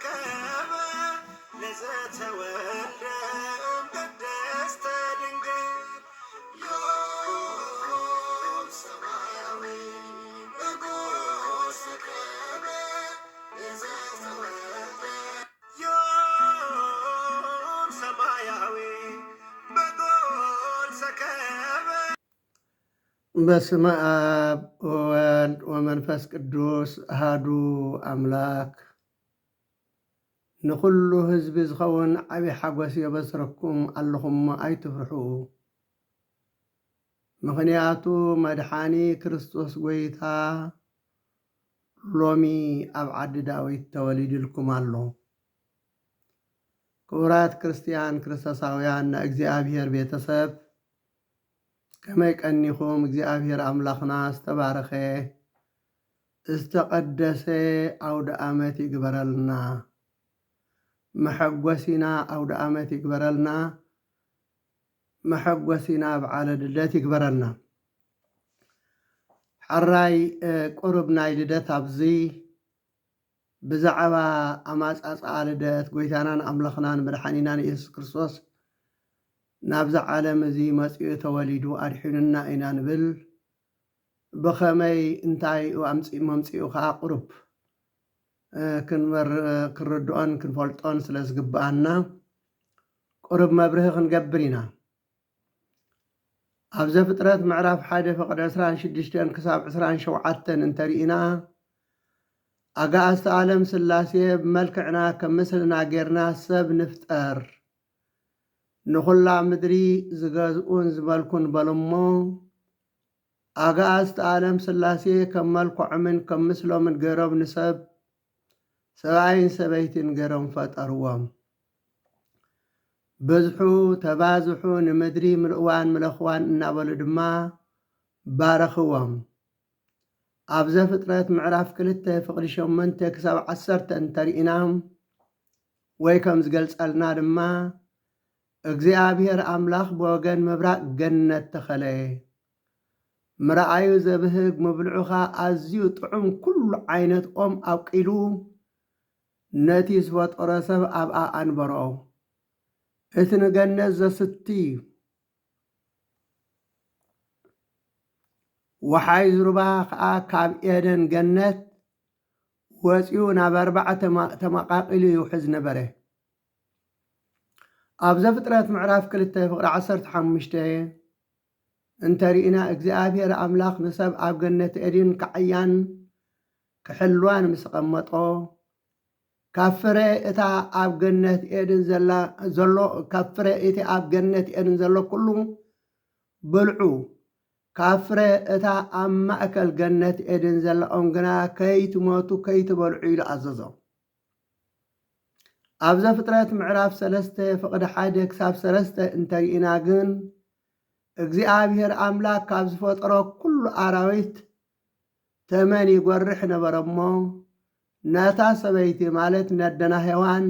ከበ ለዘተወልደ እምቅድስተ ድንግል ዮም ሰማያዊ ንጉሥ ከበ ለዘተወልደ ዮም ሰማያዊ በጎል ሰከበ። በስመ አብ ወወልድ ወመንፈስ ቅዱስ አሃዱ አምላክ። ንኹሉ ህዝቢ ዝኸውን ዓቢ ሓጎስ የበስረኩም ኣለኹ እሞ ኣይትፍርሑ። ምኽንያቱ መድሓኒ ክርስቶስ ጐይታ ሎሚ ኣብ ዓዲ ዳዊት ተወሊዱልኩም ኣሎ። ክቡራት ክርስትያን ክርስቶሳውያን ናይ እግዚኣብሔር ቤተሰብ፣ ከመይ ቀኒኹም? እግዚኣብሔር ኣምላኽና ዝተባረኸ ዝተቐደሰ ኣውደ ኣመት ይግበረልና። መሐጎሲና ኣውደ ኣመት ይግበረልና። መሐጎሲና በዓለ ልደት ይግበረልና። ሕራይ ቁሩብ ናይ ልደት ኣብዚ ብዛዕባ ኣማጻጽኣ ልደት ጐይታናን ኣምላኽናን መድሓኒናን ኢየሱስ ክርስቶስ ናብዛ ዓለም እዚ መጺኡ ተወሊዱ ኣድሒኑና ኢና ንብል። ብኸመይ እንታይ ኣምጺ-፣ መምጺኡ ከኣ ቁሩብ፣ እ፣ ክንመር-፣ ክንርድኦን ክንፈልጦን ስለ ዝግብኣና ቁሩብ መብርሂ ክንገብር ኢና። ኣብ ዘፍጥረት ምዕራፍ ሓደ ፍቕዲ ዕስራን ሽዱሽተን ክሳብ ዕስራን ሸውዓተን እንተርኢና፣ ኣጋእዝቲ ዓለም ስላሴ ብመልክዕና ከም ምስልና ጌርና ሰብ ንፍጠር፣ ንኹላ ምድሪ ዝገዝኡን ዝመልኩን በሎሞ፣ ኣጋእዝቲ ዓለም ስላሴ ከም መልክዖምን ከም ምስሎምን ገይሮም ንሰብ ሰብኣይን ሰበይትን ገይሮም ፈጠርዎም። ብዝሑ ተባዝሑ ንምድሪ ምልእዋን ምለኽዋን እናበሉ ድማ ባረኽዎም። ኣብ ዘፍጥረት ምዕራፍ ክልተ ፍቕዲ ሸሞንተ ክሳብ ዓሰርተ እንተርኢና ወይ ከም ዝገልጸልና ድማ እግዚኣብሔር ኣምላኽ ብወገን ምብራቕ ገነት ተኸለ። ምርኣዩ ዘብህግ ምብልዑ ኸኣ ኣዝዩ ጥዑም ኩሉ ዓይነት ኦም ኣብቂሉ ነቲ ዝፈጠሮ ሰብ ኣብኣ ኣንበሮ። እቲ ንገነት ዘስቲ ወሓይዝ ሩባ ኸኣ ካብ ኤደን ገነት ወጺኡ ናብ ኣርባዕተ ተማ-፣ ተመቓቒሉ ይውሕዝ ነበረ። ኣብ ዘፍጥረት ምዕራፍ ክልተ ፍቕዲ ዓሰርተ ሓሙሽተ እንተርኢና፣ እግዚኣብሔር ኣምላኽ ንሰብ ኣብ ገነት ኤድን ክዓያን ክሕልዋን ምስ ኣቐመጦ፣ ካብ ፍረ እታ ኣብ ገነት ኤድን ዘላ፣ ዘሎ፣ ካብ ፍረ እቲ ኣብ ገነት ኤድን ዘሎ ኩሉ ብልዑ፣ ካብ ፍረ እታ ኣብ ማእከል ገነት ኤድን ዘላ ኦም ግና ከይትሞቱ ከይትበልዑ ኢሉ ኣዘዞ። ኣብ ዘፍጥረት ምዕራፍ ሰለስተ ፍቕዲ ሓደ ክሳብ ሰለስተ እንተርኢና ግን፣ እግዚኣብሔር ኣምላኽ ካብ ዝፈጠሮ ኩሉ ኣራዊት ተመን ይጎርሕ ነበረ እሞ፣ ነታ ሰበይቲ ማለት ነደና ሄዋን፣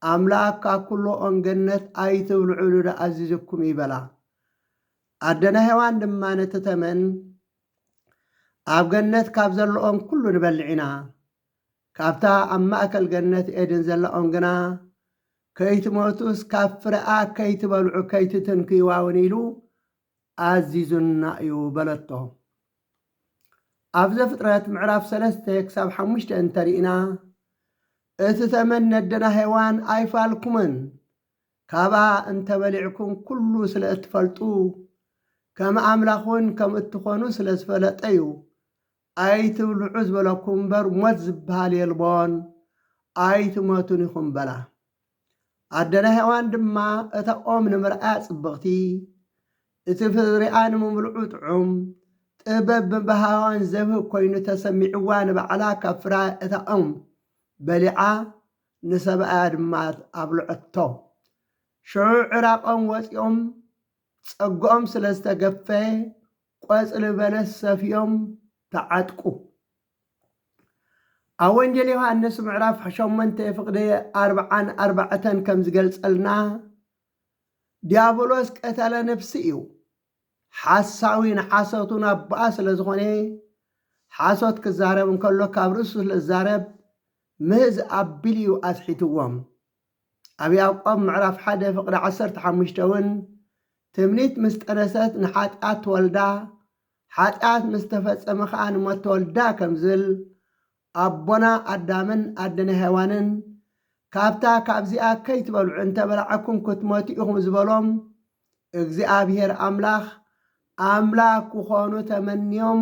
ኣምላኽ ካብ ኩሉ ኦም ገነት ኣይትብልዑሉ ዶ ኣዚዙኩም እዩ በላ። ኣደና ሄዋን ድማ ነቲ ተመን፣ ኣብ ገነት ካብ ዘለኦም ኩሉ ንበልዕ ኢና፣ ካብታ ኣብ ማእከል ገነት ኤድን ዘለኦም ግና፣ ከይትሞቱስ ካብ ፍረኣ ከይትበልዑ ከይትትንክይዋ እውን ኢሉ ኣዚዙና እዩ በለቶ። ኣብ ዘፍጥረት ምዕራፍ ሰለስተ ክሳብ ሓሙሽተ እንተርኢና፣ እቲ ተመን ነደና ሄዋን ኣይፋልኩምን፣ ካብኣ እንተበሊዕኩም ኩሉ ስለ እትፈልጡ፣ ከም ኣምላኽ እውን ከም እትኾኑ ስለ ዝፈለጠ እዩ፣ ኣይትብልዑ ዝበለኩም እምበር፣ ሞት ዝበሃል የልቦን፣ ኣይትሞቱን ኢኹም በላ። ኣደና ሄዋን ድማ፣ እታ ኦም ንምርኣያ ጽብቕቲ፣ እቲ ፍሪኣ ንምብልዑ ጥዑም፣ ጥበብ ምብሃዋን ዘብህግ ኮይኑ ተሰሚዕዋ፣ ንባዕላ ካብ ፍረ እታ ኦም በሊዓ፣ ንሰብኣያ ድማ ኣብልዐቶ። ሽዑ ዕራቖም ወጺኦም፣ ጸግኦም ስለ ዝተገፈ፣ ቆጽሊ በለስ ሰፍዮም ተዓጥቁ። ኣብ ወንጌል ዮሃንስ ምዕራፍ ሸሞንተ ፍቕዲ ኣርብዓን ኣርባዕተን ከም ዝገልጸልና፣ ዲያብሎስ ቀተለ ነፍሲ እዩ። ሓሳዊ ንሓሶቱ ናባኣ ስለ ዝኾነ፣ ሓሶት ክዛረብ እንከሎ ካብ ርእሱ ስለ ዝዛረብ፣ ምህዝ ኣቢሉ እዩ ኣስሒትዎም። ኣብ ያዕቆብ ምዕራፍ ሓደ ፍቕዲ ዓሰርተ ሓሙሽተ እውን ትምኒት ምስ ጠነሰት ንሓጢኣት ትወልዳ፣ ሓጢኣት ምስ ተፈጸመ ኸኣ ንሞት ተወልዳ ከም ዝብል ኣቦና ኣዳምን ኣደና ሄዋንን ካብታ ካብዚኣ ከይትበልዑ እንተበላዕኩም ክትሞቱ ኢኹም ዝበሎም እግዚኣብሔር ኣምላኽ ኣምላኽ ክኾኑ ተመንዮም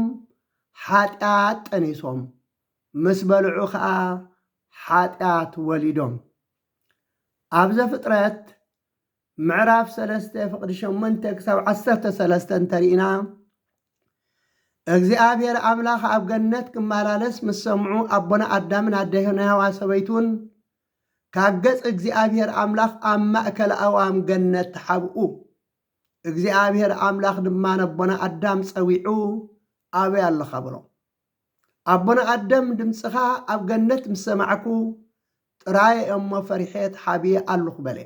ሓጢኣት ጠኒሶም ምስ በልዑ ኸኣ ሓጢኣት ወሊዶም። ኣብ ዘፍጥረት ምዕራፍ ሰለስተ ፍቕዲ ሸሞንተ ክሳብ ዓሰርተ ሰለስተ እንተርኢና እግዚኣብሔር ኣምላኽ ኣብ ገነት ክመላለስ ምስ ሰምዑ ኣቦና ኣዳምን ኣደና ሄዋ ሰበይቱን ካብ ገጽ እግዚኣብሔር ኣምላኽ ኣብ ማእከል ኣእዋም ገነት ተሓብኡ። እግዚኣብሔር ኣምላኽ ድማ ነቦና ኣዳም ጸዊዑ ኣበይ ኣለኻ በሎ። ኣቦና ኣደም ድምፅኻ ኣብ ገነት ምስ ሰማዕኩ ጥራይ እሞ ፈሪሐ ተሓብየ ኣለኹ በለ።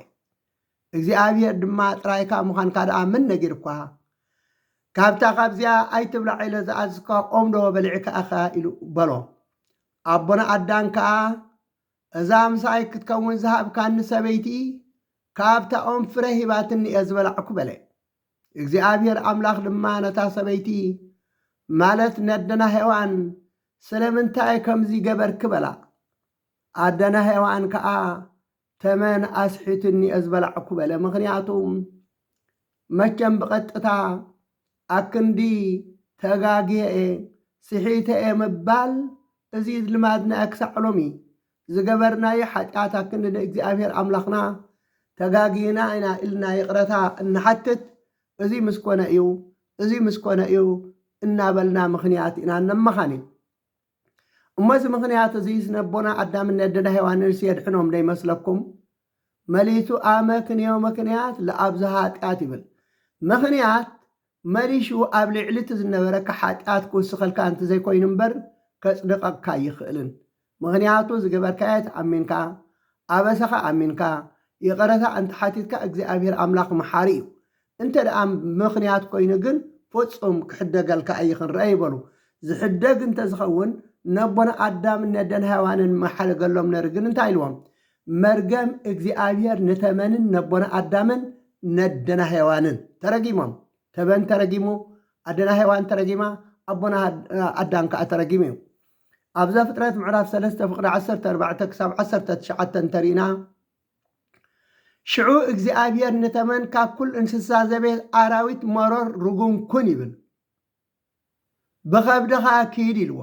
እግዚኣብሔር ድማ ጥራይካ ምዃንካ ደኣ መን ነጊርኳ? ካብታ ካብዚኣ ኣይትብላዕ ኢለ ዝኣዝዝካ ኦም ዶ በሊዕካ ኢኻ ኢሉ በሎ። ኣቦና ኣዳም ከኣ እዛ ምሳይ ክትከውን ዝሃብካኒ ሰበይቲ ካብታ ኦም ፍረ ሂባትኒ እየ ዝበላዕኩ በለ። እግዚኣብሔር ኣምላኽ ድማ ነታ ሰበይቲ ማለት ነደና ሄዋን ስለምንታይ ከምዚ ገበርኪ በላ። ኣደና ሄዋን ከኣ ተመን ኣስሒትኒ እየ ዝበላዕኩ በለ። ምኽንያቱ መቸም ብቐጥታ ኣክንዲ ተጋግየ እየ ስሒተ እየ ምባል እዚ ልማድና እየ ክሳዕ ሎሚ። ዝገበርናዮ ሓጢኣት ኣክንዲ ንእግዚኣብሔር ኣምላኽና ተጋጊና ኢና ኢልና ይቕረታ እንሓትት እዚ ምስ ኮነ እዩ፣ እዚ ምስ ኮነ እዩ እናበልና ምኽንያት ኢና እነመኻኒ። እሞ እዚ ምኽንያት እዚስ ነቦና ኣዳምን ነደና ሄዋንንስ የድሕኖም ዶ ይመስለኩም? መሊሱ ኣመክንዮ ምኽንያት ለኣብዝሃ ኃጢኣት ይብል። ምኽንያት መሊሹ ኣብ ልዕሊ እቲ ዝነበረካ ኃጢኣት ክውስኸልካ እንተዘይኮይኑ እምበር ከጽድቐካ ኣይኽእልን። ምኽንያቱ ዝገበርካዮ ተኣሚንካ፣ ኣበሳኻ ኣሚንካ፣ ይቕረታ እንተሓቲትካ እግዚኣብሔር ኣምላኽ መሓሪ እዩ። እንተ ደኣ ምኽንያት ኮይኑ ግን ፍጹም ክሕደገልካ ኣይኽንረአ ይበሉ። ዝሕደግ እንተዝኸውን ነቦና ኣዳምን ነደን ሄዋንን መሓለገሎም ነይሩ። ግን እንታይ ኢልዎም? መርገም እግዚኣብሔር ንተመንን ነቦና ኣዳምን ነደና ሄዋንን ተረጊሞም። ተበን ተረጊሙ፣ ኣደና ሄዋን ተረጊማ፣ ኣቦና ኣዳም ከኣ ተረጊሙ እዩ። ኣብ ዘፍጥረት ምዕራፍ ሰለስተ ፍቕዲ ዓሰርተ ኣርባዕተ ክሳብ ዓሰርተ ትሽዓተ እንተሪእና ሽዑ እግዚኣብሔር ንተመን ካብ ኩሉ እንስሳ ዘቤት ኣራዊት መሮር ርጉም ኩን ይብል። ብኸብድኻ ኪድ ኢልዎ።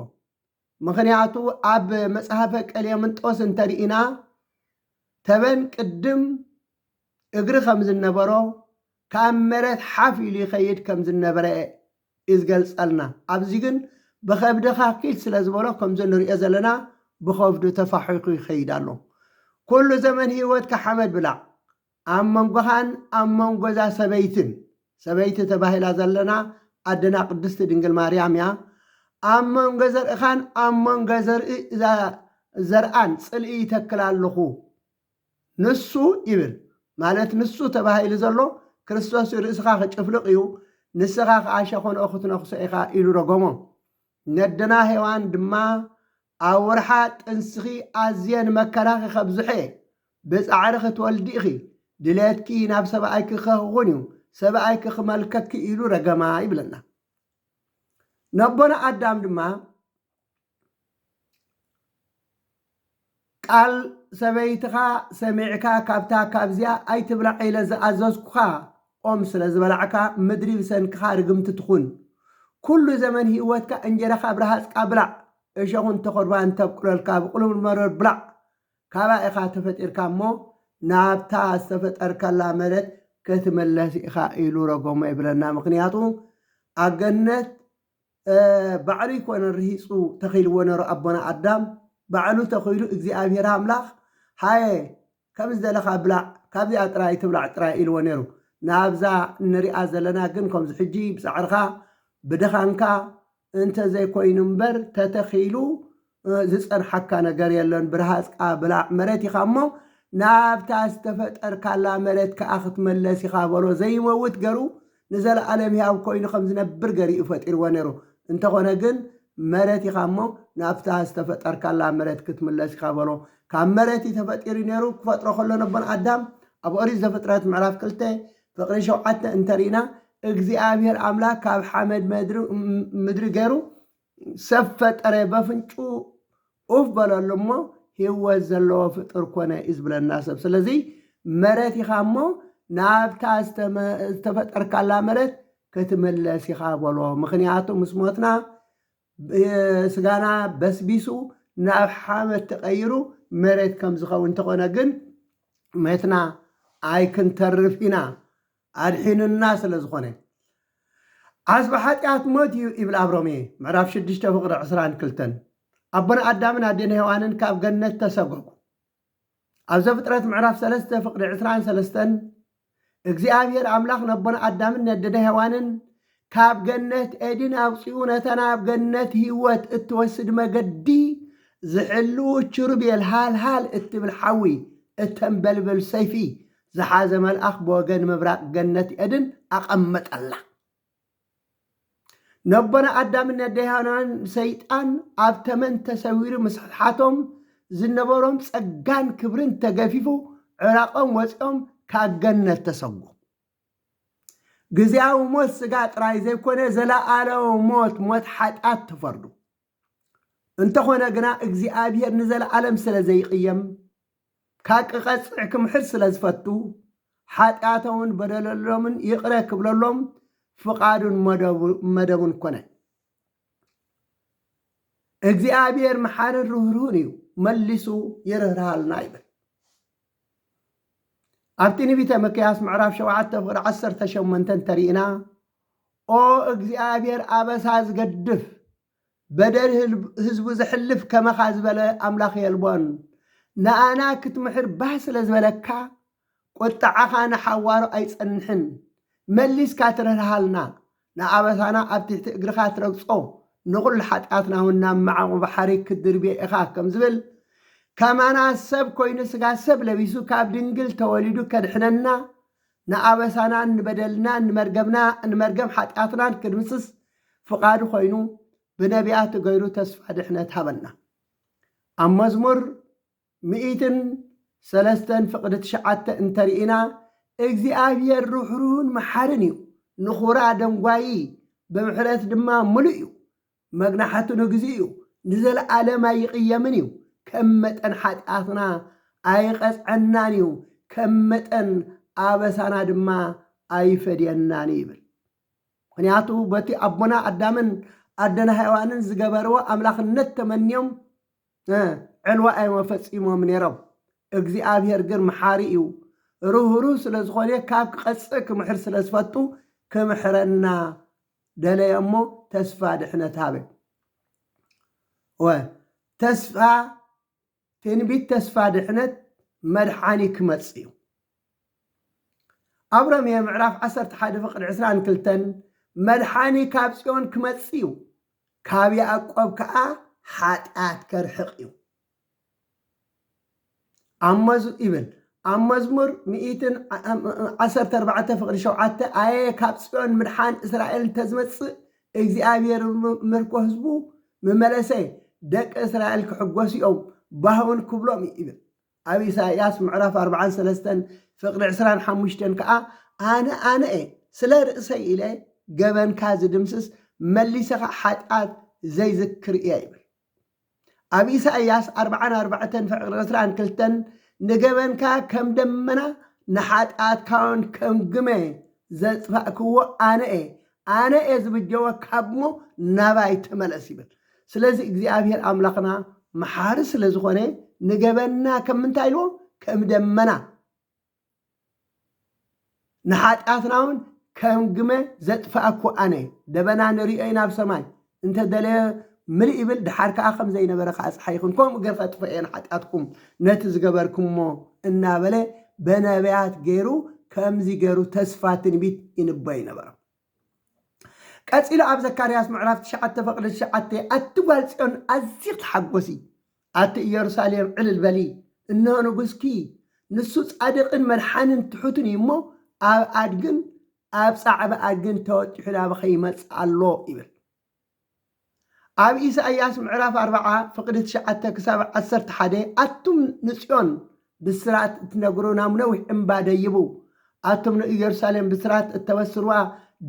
ምኽንያቱ ኣብ መጽሓፈ ቀሌምንጦስ እንተርኢና ተበን ቅድም እግሪ ከም ዝነበሮ ካብ መሬት ሓፍ ኢሉ ይኸይድ ከም ዝነበረ እዩ ዝገልጸልና። ኣብዚ ግን ብኸብድኻ ኪድ ስለ ዝበሎ ከምዚ ንሪኦ ዘለና ብኸብዱ ተፋሒኹ ይኸይድ ኣሎ። ኩሉ ዘመን ህይወትካ ሓመድ ብላዕ፣ ኣብ መንጎኻን ኣብ መንጎ እዛ ሰበይትን፣ ሰበይቲ ተባሂላ ዘለና ኣደና ቅድስቲ ድንግል ማርያም እያ። ኣብ መንጎ ዘርእኻን ኣብ መንጎ ዘርኢ እዛ ዘርኣን ጽልኢ ይተክል ኣለኹ። ንሱ ይብል ማለት ንሱ ተባሂሉ ዘሎ ክርስቶስ ርእስኻ ክጭፍልቕ እዩ፣ ንስኻ ከዓ ሸኾንኦ ክትነኽሶ ኢኻ ኢሉ ረገሞ። ነደና ሄዋን ድማ ኣብ ወርሓ ጥንስኺ ኣዝየ ንመከራኺ ከብዝሖ እየ፣ ብጻዕሪ ክትወልዲ ኢኺ፣ ድሌትኪ ናብ ሰብኣይኪ ክኸውን እዩ፣ ሰብኣይኪ ክመልከኪ ኢሉ ረገማ ይብለና። ነቦና ኣዳም ድማ ቃል ሰበይትኻ ሰሚዕካ ካብታ ካብዚኣ ኣይትብላዕ ኢለ ዝኣዘዝኩኻ ኦም ስለ ዝበላዕካ ምድሪ ብሰንክኻ ርግምቲ ትኹን። ኩሉ ዘመን ህይወትካ እንጀራኻ ብረሃጽካ ብላዕ፣ እሾኹን ተኾርባን ተብቁለልካ ብቁልምል መረር ብላዕ። ካብኣ ኢኻ ተፈጢርካ እሞ ናብታ ዝተፈጠርካላ መሬት ክትምለስ ኢኻ ኢሉ ረጎሞ ይብለና። ምኽንያቱ ኣብ ገነት ባዕሉ ይኮነን ርሂፁ ተኺልዎ ነሩ ኣቦና ኣዳም ባዕሉ ተኺሉ እግዚኣብሔር ኣምላኽ ሃየ ከም ዝደለኻ ብላዕ ካብዚኣ ጥራይ ትብላዕ ጥራይ ኢልዎ ነሩ። ናብዛ እንሪኣ ዘለና ግን ከምዚ ሕጂ ብፃዕርኻ ብድኻንካ እንተዘይኮይኑ እምበር ተተኺሉ ዝፀንሓካ ነገር የለን። ብርሃፅካ ብላዕ መሬት ኢኻ እሞ ናብታ ዝተፈጠርካላ መሬት ከዓ ክትመለስ ኢኻ በሎ። ዘይመውት ገሩ ንዘለኣለም ህያው ኮይኑ ከም ዝነብር ገሪኡ ፈጢርዎ ነሩ። እንተኾነ ግን መሬት ኢኻ እሞ ናብታ ዝተፈጠርካላ መሬት ክትምለስ ኢኻ በሎ። ካብ መሬት እዩ ተፈጢሩ ነይሩ። ክፈጥሮ ከሎ ነቦን ኣዳም ኣብ ኦሪት ዘፍጥረት ምዕራፍ ክልተ ፍቕሪ ሸውዓተ እንተርኢና እግዚኣብሔር ኣምላኽ ካብ ሓመድ መድሪ- ምድሪ ገይሩ ሰብ ፈጠረ፣ በፍንጩ ኡፍ በለሉ እሞ ህይወት ዘለዎ ፍጡር ኮነ እዩ ዝብለና ሰብ። ስለዚ መሬት ኢኻ እሞ ናብታ ዝተመ- ዝተፈጠርካላ መሬት ክትምለስ ኢኻ በሎ። ምኽንያቱ ምስ ሞትና ብ- ስጋና በስቢሱ ናብ ሓመድ ተቐይሩ መሬት ከም ዝኸውን እንተኾነ ግን መትና ኣይክንተርፍ ኢና፣ ኣድሒኑና ስለ ዝኾነ። ዓስቢ ሓጢኣት ሞት እዩ ይብል ኣብ ሮሜ ምዕራፍ ሽዱሽተ ፍቕሪ ዕስራን ክልተን። ኣቦና ኣዳምን ኣዴና ሔዋንን ካብ ገነት ተሰጎጉ። ኣብ ዘፍጥረት ምዕራፍ ሰለስተ ፍቕሪ ዕስራን ሰለስተን እግዚኣብሔር ኣምላኽ ነቦና ኣዳምን ነደና ሔዋንን ካብ ገነት ኤድን ኣውፂኡ ነታ ናብ ገነት ህይወት እትወስድ መገዲ ዝሕልው ችሩቤል ሃልሃል እትብል ሓዊ እተንበልብል ሰይፊ ዝሓዘ መልኣኽ ብወገን ምብራቕ ገነት ኤድን ኣቐመጠላ። ነቦና ኣዳምን ነደይ ሔዋን ሰይጣን ኣብ ተመን ተሰዊሩ ምስ ሓቶም ዝነበሮም ጸጋን ክብርን ተገፊፉ ዕራቖም ወጺኦም ካብ ገነት ተሰጉ። ግዜያዊ ሞት ስጋ ጥራይ ዘይኮነ ዘለኣለዊ ሞት ሞት ሓጢኣት ተፈርዱ። እንተኾነ ግና እግዚኣብሔር ንዘለኣለም ስለ ዘይቕየም ካብ ክቐጽዕ ክምሕር ስለ ዝፈቱ ሓጢኣቶምን በደለሎምን ይቕረ ክብለሎም ፍቓዱን መደቡን ኮነ። እግዚኣብሔር መሓርን ርህሩህን እዩ፣ መሊሱ ይርህርሃልና ይብል። ኣብ ትንቢተ መክያስ ምዕራፍ ሸውዓተ ፍቕዲ ዓሰርተ ሸሞንተ እንተሪእና ኦ እግዚኣብሔር ኣበሳ ዝገድፍ በደል ህዝቡ ዘሕልፍ ከመኻ ዝበለ ኣምላኽ የልቦን። ንኣና ክትምሕር ባህ ስለ ዝበለካ ቁጥዓኻ ንሓዋሩ ኣይጸንሕን። መሊስካ ትርህርሃልና፣ ንኣበሳና ኣብ ትሕቲ እግርኻ ትረግጾ፣ ንኹሉ ሓጢኣትና እውን ናብ መዓቑ ባሕሪ ክትድርብዮ ኢኻ ከም ዝብል ከማና ሰብ ኮይኑ ስጋ ሰብ ለቢሱ ካብ ድንግል ተወሊዱ ከድሕነና ንኣበሳናን ንበደልናን ንመርገምና ንመርገም ሓጢኣትናን ክድምስስ ፍቓዱ ኮይኑ ብነቢያቱ ገይሩ ተስፋ ድሕነት ሃበና። ኣብ መዝሙር ሚእትን ሰለስተን ፍቕዲ ትሽዓተ እንተርኢና እግዚኣብሔር ርሕሩህን መሓርን እዩ፣ ንኹራ ደንጓዪ ብምሕረት ድማ ምሉእ እዩ። መግናሕቱ ንግዜኡ እዩ፣ ንዘለኣለም ኣይቕየምን እዩ። ከም መጠን ሓጢኣትና ኣይቐጽዐናን እዩ፣ ከም መጠን ኣበሳና ድማ ኣይፈድየናን እዩ ይብል። ምኽንያቱ በቲ ኣቦና ኣዳምን ኣደና ሔዋንን ዝገበርዎ ኣምላኽነት ተመንዮም ዕልዋ እዮም ፈጺሞም ነይሮም። እግዚኣብሔር ግን መሓሪ እዩ፣ ርህሩህ ስለ ዝኾነ ካብ ክቐጽእ ክምሕር ስለ ዝፈቱ ክምሕረና ደለየ እሞ ተስፋ ድሕነት ሃበ። ወ ተስፋ ትንቢት ተስፋ ድሕነት መድሓኒ ክመጽእ እዩ። ኣብ ሮሜ ምዕራፍ ዓሰርተ ሓደ ፍቕዲ ዕስራን ክልተን መድሓኒ ካብ ጽዮን ክመጽእ እዩ፣ ካብ ያዕቆብ ከኣ ሓጢኣት ከርሕቕ እዩ። ኣብ መዝ- ይብል ኣብ መዝሙር ሚእትን ዓሰርተ ኣርባዕተ ፍቕዲ ሸውዓተ ኣየ ካብ ጽዮን ምድሓን እስራኤል እንተዝመጽእ እግዚኣብሔር ም- ምርኮ ህዝቡ ምመለሰ ደቂ እስራኤል ክሕጎሱ እዮም ባህውን ክብሎም እዩ ይብል። ኣብ ኢሳይያስ ምዕራፍ ኣርባዓን ሰለስተን ፍቕዲ ዕስራን ሓሙሽተን ከኣ ኣነ ኣነ እየ ስለ ርእሰይ ኢለ ገበንካ ዝድምስስ መሊሰኻ ሓጢኣት ዘይዝክር እየ ይብል። ኣብ ኢሳይያስ ኣርባዓን ኣርባዕተን ፍቕዲ ዕስራን ክልተን ንገበንካ ከም ደመና ንሓጢኣትካውን ከም ግመ ዘጥፋእክዎ ኣነ እየ፣ ኣነ እየ ዝብጀወካ እሞ ናባይ ተመለስ ይብል። ስለዚ እግዚኣብሔር ኣምላኽና መሓሪ ስለ ዝኾነ ንገበንና ከም ምንታይ ኢልዎ ከም ደመና ንሓጢኣትና እውን ከም ግመ ዘጥፍኣኩ ኣነ። ደበና ንርእዮ ኢና ኣብ ሰማይ እንተደለየ ምልእ ይብል፣ ድሓር ከኣ ከም ዘይነበረ ከኣ ጸሓይ ይኹን፣ ከምኡ ገይረ ከጥፍኦ እየ ንሓጢኣትኩም ነቲ ዝገበርኩሞ እናበለ በነቢያት ገይሩ ከምዚ ገይሩ ተስፋ ትንቢት ይንበዩ ነበረ። ቀጺሉ ኣብ ዘካርያስ ምዕራፍ ትሽዓተ ፍቕዲ ትሽዓተ ኣቲ ጓል ጽዮን ኣዚኽ ተሓጎሲ፣ ኣቲ ኢየሩሳሌም ዕልል በሊ፣ እንሆ ንጉስኪ ንሱ ጻድቕን መድሓንን ትሑትን እዩ እሞ ኣብ ኣድግን ኣብ ጻዕቢ ኣድግን ተወጢሑ ናባኺ ይመጽእ ኣሎ ይብል። ኣብ ኢሳይያስ ምዕራፍ ኣርባዓ ፍቕዲ ትሽዓተ ክሳብ ዓሰርተ ሓደ ኣቱም ንጽዮን ብስራት እትነግሩ ናብ ነዊሕ እምባ ደይቡ፣ ኣቱም ንኢየሩሳሌም ብስራት እተበስርዋ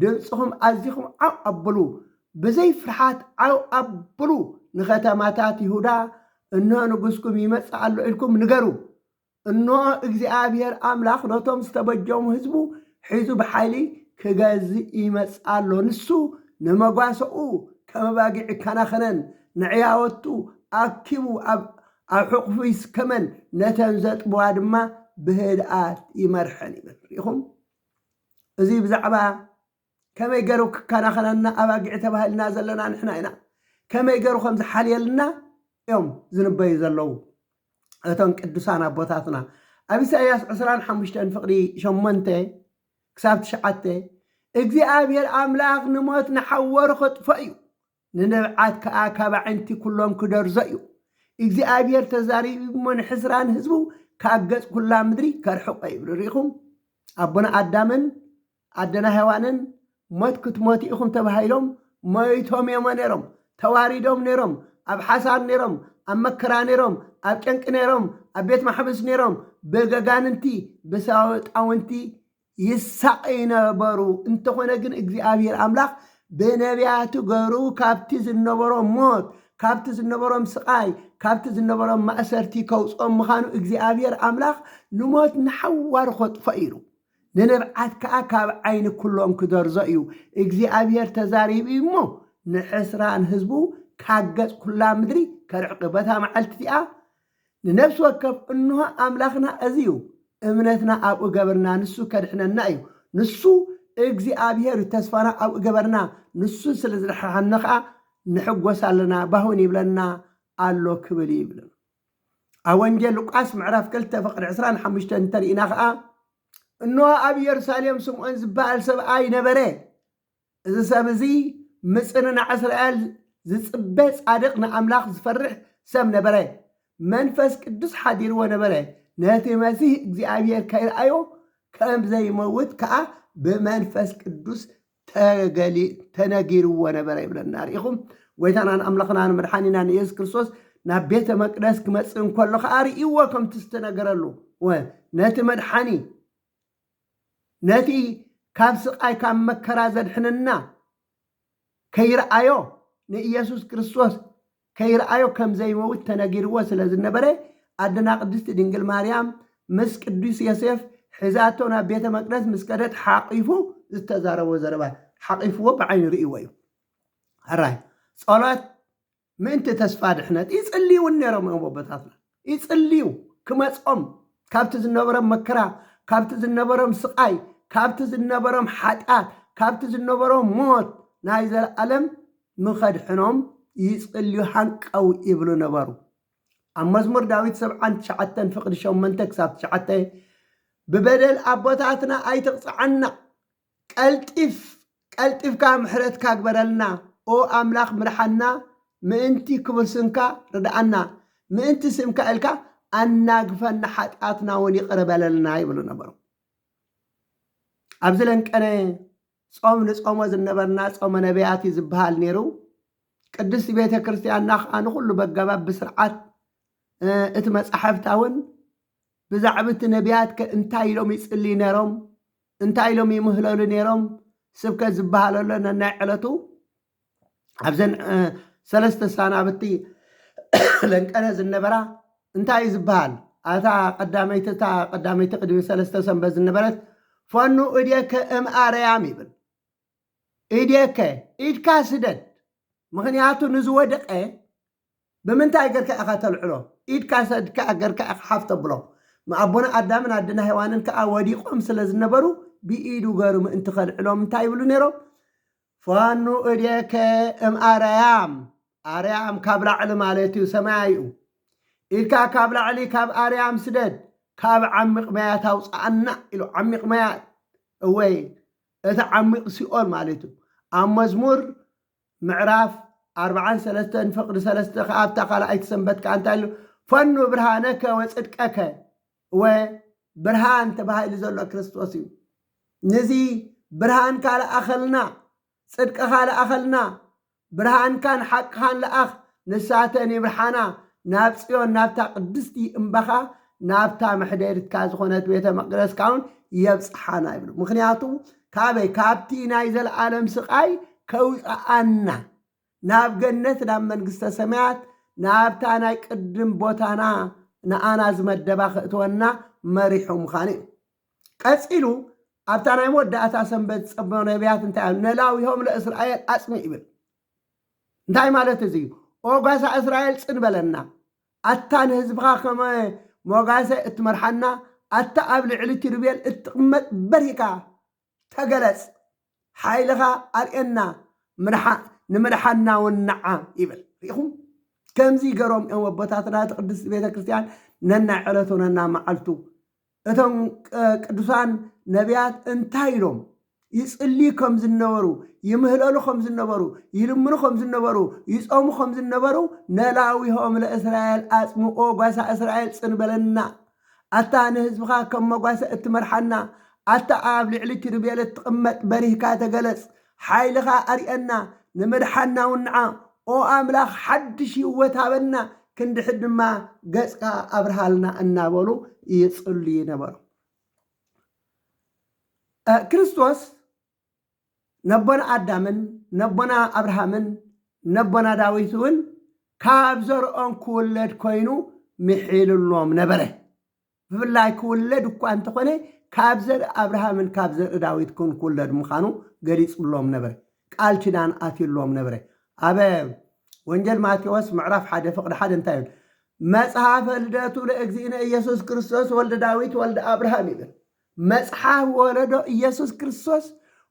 ድምፅኹም ኣዚኹም ዓው ኣብሉ፣ ብዘይ ፍርሓት ዓው ኣብሉ፣ ንኸተማታት ይሁዳ እንሆ ንጉስኩም ይመጽእ ኣሎ ኢልኩም ንገሩ። እንሆ እግዚኣብሔር ኣምላኽ ነቶም ዝተበጀሙ ህዝቡ ሒዙ ብሓይሊ ክገዝእ ይመጽእ ኣሎ። ንሱ ንመጓሰኡ ከም ኣባጊዕ ይከናኸነን፣ ንዕያወቱ ኣኪቡ ኣብ ኣብ ሕቑፉ ይስከመን፣ ነተን ዘጥብዋ ድማ ብህድኣት ይመርሐን ይብል። ርኢኹም? እዚ ብዛዕባ ከመይ ገይሩ ክከናኸነና ኣባጊዕ ተባሂልና ዘለና ንሕና ኢና። ከመይ ገይሩ ከም ዝሓልየልና እዮም ዝንበዩ ዘለዉ እቶም ቅዱሳን ኣቦታትና። ኣብ ኢሳይያስ ዕስራን ሓሙሽተን ፍቕዲ ሸሞንተ ክሳብ ትሽዓተ እግዚኣብሔር ኣምላኽ ንሞት ንሓወሩ ከጥፎ እዩ፣ ንንብዓት ከኣ ካብ ኣዕንቲ ኩሎም ክደርዞ እዩ። እግዚኣብሔር ተዛሪቡ እሞ ንሕስራን ህዝቡ ካብ ገጽ ኩላ ምድሪ ከርሕቆ ይብል። ርኢኹም? ኣቦና ኣዳምን ኣደና ሄዋንን ሞት ክትሞቱ ኢኹም ተባሂሎም ሞይቶም እዮም ነይሮም። ተዋሪዶም ነይሮም። ኣብ ሓሳር ነይሮም። ኣብ መከራ ነይሮም። ኣብ ጨንቂ ነይሮም። ኣብ ቤት ማሕብስ ነይሮም። ብገጋንንቲ ብሳወጣውንቲ ይሳቐዩ ነበሩ። እንተኾነ ግን እግዚኣብሔር ኣምላኽ ብነቢያቱ ገሩ ካብቲ ዝነበሮም ሞት፣ ካብቲ ዝነበሮም ስቓይ፣ ካብቲ ዝነበሮም ማእሰርቲ ከውፅኦም ምዃኑ እግዚኣብሔር ኣምላኽ ንሞት ንሓዋሩ ከጥፎ ኢሉ፣ ንንብዓት ከኣ ካብ ዓይኒ ኩሎም ክደርዞ እዩ። እግዚኣብሔር ተዛሪቡ እሞ ንሕስራ ንህዝቡ ካብ ገጽ ኩላ ምድሪ ከርዕቂ። በታ መዓልቲ እቲኣ ንነፍሲ ወከፍ እንሆ ኣምላኽና እዚ እዩ፣ እምነትና ኣብኡ ገበርና፣ ንሱ ከድሕነና እዩ። ንሱ እግዚኣብሔር እዩ፣ ተስፋና ኣብኡ ገበርና፣ ንሱ ስለ ዝድሓነ ከኣ ንሕጎስ ኣለና፣ ባሁን ይብለና ኣሎ ክብል እዩ ይብለና። ኣብ ወንጌል ሉቃስ ምዕራፍ ክልተ ፍቕዲ ዕስራን ሓሙሽተን እንተርኢና ከኣ እንሆ ኣብ ኢየሩሳሌም ስምዖን ዝበሃል ሰብኣይ ነበረ። እዚ ሰብ እዚ ምጽንናዕ እስራኤል ዝጽበ ጻድቕ ንኣምላኽ ዝፈርሕ ሰብ ነበረ። መንፈስ ቅዱስ ሓዲርዎ ነበረ። ነቲ መሲህ እግዚኣብሔር ከይረኣዮ ከም ዘይመውት ከኣ ብመንፈስ ቅዱስ ተገሊ-፣ ተነጊርዎ ነበረ ይብለና። ርኢኹም? ጎይታናን ኣምላኽናን መድሓኒናን ኢየሱስ ክርስቶስ ናብ ቤተ መቅደስ ክመጽእ እንከሎ ከኣ ርእይዎ ከምቲ ዝተነገረሉ። ወ-፣ ነቲ መድሓኒ ነቲ ካብ ስቓይ ካብ መከራ ዘድሕነና ከይረኣዮ ንኢየሱስ ክርስቶስ ከይረኣዮ ከም ዘይመውት ተነጊርዎ ስለ ዝነበረ ኣደና ቅድስቲ ድንግል ማርያም ምስ ቅዱስ ዮሴፍ ሒዛቶ ናብ ቤተ መቅደስ ምስ ከደት ሓቂፉ ዝተዛረቦ ዘረባ ሓቂፍዎ ብዓይኑ ርእይዎ እዩ። ሕራይ ጸሎት ምእንቲ ተስፋ ድሕነት ይጽልዩ እውን ነይሮም እዮም ኣቦታትና። ይጽልዩ ክመጾም ካብቲ ዝነበሮም መከራ፣ ካብቲ ዝነበሮም ስቓይ፣ ካብቲ ዝነበሮም ሓጢኣት፣ ካብቲ ዝነበሮም ሞት ናይ ዘለኣለም ንኸድሕኖም ይጽልዩ ሃንቀው ይብሉ ነበሩ። ኣብ መዝሙር ዳዊት ሰብዓን ትሽዓተን ፍቕዲ ሸሞንተ ክሳብ ትሽዓተ ብበደል ኣቦታትና ኣይትቕጽዓና፣ ቀልጢፍ ቀልጢፍካ ምሕረትካ ግበረልና፣ ኦ ኣምላኽ ምርሓና፣ ምእንቲ ክቡር ስምካ ርድኣና፣ ምእንቲ ስምካ ኢልካ ኣናግፈና፣ ሓጢኣትና እውን ይቕረ በለልና ይብሉ ነበሩ። ኣብዚ ለንቀነ ጾም ንጾሞ ዝነበርና ጾመ ነቢያት እዩ ዝበሃል ነይሩ። ቅድስቲ ቤተ ክርስቲያንና ከዓ ንኹሉ በገባብ ብስርዓት እቲ መጻሕፍታ እውን ብዛዕባ እቲ ነቢያት ከ እንታይ ኢሎም ይጽልዩ ነይሮም? እንታይ ኢሎም ይምህለሉ ነይሮም? ስብከት ዝበሃለሎ ነናይ ዕለቱ ኣብዘን ሰለስተ ሳናብቲ ለንቀነ ዝነበራ እንታይ እዩ ዝበሃል? ኣታ ቀዳመይቲ እታ ቀዳመይቲ ቅድሚ ሰለስተ ሰንበት ዝነበረት ፈኑ እዴከ እምኣረያም ይብል። እዴከ ኢድካ ስደድ፣ ምኽንያቱ ንዝወደቐ ብምንታይ ገርካ ኢኻ ተልዕሎ? ኢድካ ሰድካ ገርካ ኢኻ ሓፍ ተብሎ። ኣቦና ኣዳምን ኣድና ሄዋንን ከኣ ወዲቖም ስለ ዝነበሩ ብኢዱ ገሩ ምእንቲ ከልዕሎም እንታይ ይብሉ ነይሮም? ፋኑ እዴከ እምኣረያም፣ ኣርያም ካብ ላዕሊ ማለት እዩ፣ ሰማይ እዩ። ኢድካ ካብ ላዕሊ ካብ ኣርያም ስደድ፣ ካብ ዓሚቕ ማያት ኣውፅኣና ኢሉ። ዓሚቕ ማያት እወይ፣ እቲ ዓሚቕ ሲኦል ማለት እዩ። ኣብ መዝሙር ምዕራፍ ኣርባዓን ሰለስተን ፍቕዲ ሰለስተ ከኣ ኣብታ ካልኣይቲ ሰንበት ከኣ እንታይ ኢሉ? ፈኑ ብርሃነከ ወጽድቀከ፣ እወ ብርሃን ተባሂሉ ዘሎ ክርስቶስ እዩ። ነዚ ብርሃንካ ለኣኸልና፣ ጽድቅኻ ለኣኸልና፣ ብርሃንካን ሓቅኻን ለኣኽ፣ ንሳተን ይምርሓና፣ ናብ ጽዮን፣ ናብታ ቅድስቲ እምባኻ፣ ናብታ መሕደሪትካ ዝኾነት ቤተ መቕደስካ እውን የብጽሓና ይብሉ። ምኽንያቱ ካበይ? ካብቲ ናይ ዘለኣለም ስቓይ ከውፅኣና፣ ናብ ገነት፣ ናብ መንግስተ ሰማያት፣ ናብታ ናይ ቅድም ቦታና ንኣና ዝመደባ ክእትወና መሪሑ ምዃኑ እዩ። ቀጺሉ ኣብታ ናይ መወዳእታ ሰንበት ዝጸበዮ ነቢያት እንታይ እዩ? ነላዊሆም ለእስራኤል ኣጽሚ ይብል። እንታይ ማለት እዚ እዩ? ኦ ጓሳ እስራኤል ጽን በለና፣ ኣታ ንህዝብኻ ከመ ሞጋሰ እትመርሓና፣ ኣታ ኣብ ልዕሊ ኪሩቤል እትቕመጥ በሪህካ ተገለጽ፣ ሓይልኻ ኣርእየና፣ ንምድሓና እውን ንዓ ይብል። ርኢኹም? ከምዚ ገሮም እዮም ኣቦታትና እቲ ቅድስቲ ቤተ ክርስቲያን ነናይ ዕለቱ ነና መዓልቱ እቶም ቅዱሳን ነቢያት እንታይ ኢሎም ይጽልዩ ከም ዝነበሩ፣ ይምህለሉ ከም ዝነበሩ፣ ይልምኑ ከም ዝነበሩ፣ ይጾሙ ከም ዝነበሩ፣ ነላዊሆም ለእስራኤል ኣጽምኦ፣ ጓሳ እስራኤል ጽን በለና፣ ኣታ ንህዝብኻ ከም መጓሰ እትመርሓና፣ ኣታ ኣብ ልዕሊ ኪሩቤል እትቕመጥ በሪህካ ተገለጽ፣ ሓይልኻ ኣርእየና፣ ንምድሓና እውን ንዓ፣ ኦ ኣምላኽ ሓድሽ ህይወት ሃበና፣ ክንድሕድ ድማ ገጽካ ኣብርሃልና እናበሉ ይጽልዩ ነበሩ። ክርስቶስ ነቦና ኣዳምን ነቦና ኣብርሃምን ነቦና ዳዊት እውን ካብ ዘርኦም ክውለድ ኮይኑ ምሒልሎም ነበረ። ብፍላይ ክውለድ እኳ እንተኾነ ካብ ዘርኢ ኣብርሃምን ካብ ዘርኢ ዳዊት ክን ክውለድ ምዃኑ ገሊጹሎም ነበረ። ቃል ኪዳን ኣትዩሎም ነበረ። ኣብ ወንጌል ማቴዎስ ምዕራፍ ሓደ ፍቕዲ ሓደ እንታይ ይብል? መጽሓፈ ልደቱ ለእግዚእነ ኢየሱስ ክርስቶስ ወልደ ዳዊት ወልደ ኣብርሃም ይብል። መጽሓፍ ወለዶ ኢየሱስ ክርስቶስ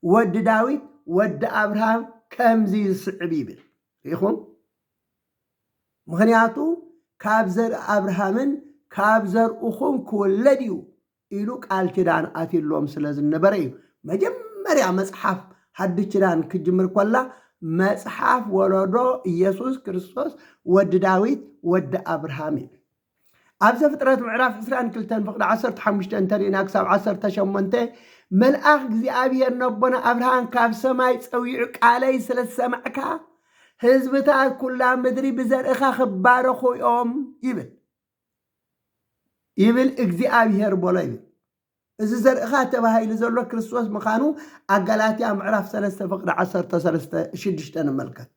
ወዲ ዳዊት ወዲ ኣብርሃም ከምዚ ዝስዕብ ይብል። ርኢኹም? ምኽንያቱ ካብ ዘርኢ ኣብርሃምን ካብ ዘርእኹም ክወለድ እዩ ኢሉ ቃል ኪዳን ኣትሎም ስለ ዝነበረ እዩ። መጀመርያ መጽሓፍ ሓድሽ ኪዳን ክጅምር ኮላ መጽሓፍ ወለዶ ኢየሱስ ክርስቶስ ወዲ ዳዊት ወዲ ኣብርሃም እዩ። ኣብ ዘፍጥረት ምዕራፍ ዕስራን ክልተን ፍቕዲ ዓሰርተ ሓሙሽተ እንተሪእና ክሳብ ዓሰርተ ሸሞንተ፣ መልኣኽ እግዚኣብሔር ነቦና ኣብርሃም ካብ ሰማይ ጸዊዑ ቃለይ ስለ ዝሰማዕካ ህዝብታት ኩላ ምድሪ ብዘርእኻ ክባረኹ እዮም ይብል ይብል እግዚኣብሔር በሎ ይብል። እዚ ዘርእኻ ተባሂሉ ዘሎ ክርስቶስ ምዃኑ ኣብ ጋላትያ ምዕራፍ ሰለስተ ፍቕዲ ዓሰርተ ሰለስተ ሽዱሽተ ንመልከት።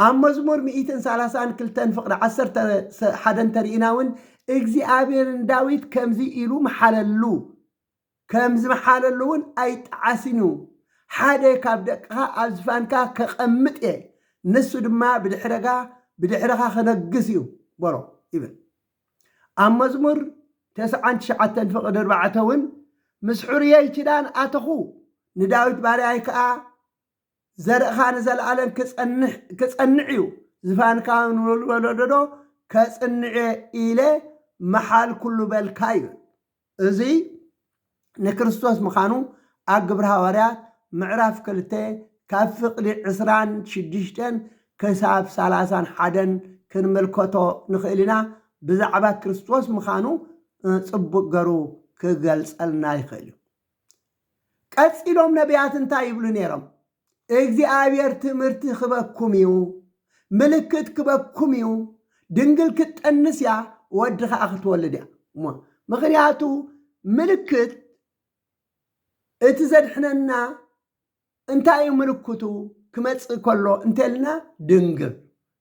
ኣብ መዝሙር ሚእትን ሰላሳን ክልተን ፍቕዲ ዓሰርተ ሓደ እንተሪእና እውን እግዚኣብሔር ንዳዊት ከምዚ ኢሉ መሓለሉ፣ ከም ዝመሓለሉ እውን ኣይጠዓስን እዩ። ሓደ ካብ ደቅኻ ኣብ ዝፋንካ ከቐምጥ እየ፣ ንሱ ድማ ብድሕረጋ ብድሕረኻ ክነግስ እዩ በሎ ይብል። ኣብ መዝሙር ተስዓን ትሽዓተን ፍቕዲ ኣርባዕተ እውን ምስ ሕሩየይ ኪዳን ኣተኹ፣ ንዳዊት ባርያይ ከኣ ዘርእኻ ንዘለኣለም ክጸንሕ ክጸንዕ እዩ፣ ዝፋንካ ንወለዶ ከጽንዕ ኢለ መሓል ኩሉ በልካ ይብል። እዚ ንክርስቶስ ምዃኑ ኣብ ግብሪ ሃዋርያት ምዕራፍ ክልተ ካብ ፍቕዲ ዕስራን ሽዱሽተን ክሳብ ሰላሳን ሓደን ክንምልከቶ ንኽእል ኢና። ብዛዕባ ክርስቶስ ምዃኑ ጽቡቕ ገሩ ክገልጸልና ይኽእል እዩ። ቀጺሎም ነቢያት እንታይ ይብሉ ነይሮም? እግዚኣብሔር ትምህርቲ ክበኩም እዩ፣ ምልክት ክበኩም እዩ፣ ድንግል ክትጠንስ እያ፣ ወዲ ኸዓ ክትወልድ እያ። እሞ ምኽንያቱ ምልክት እቲ ዘድሕነና እንታይ እዩ ምልክቱ ክመጽእ ከሎ እንተልና ድንግል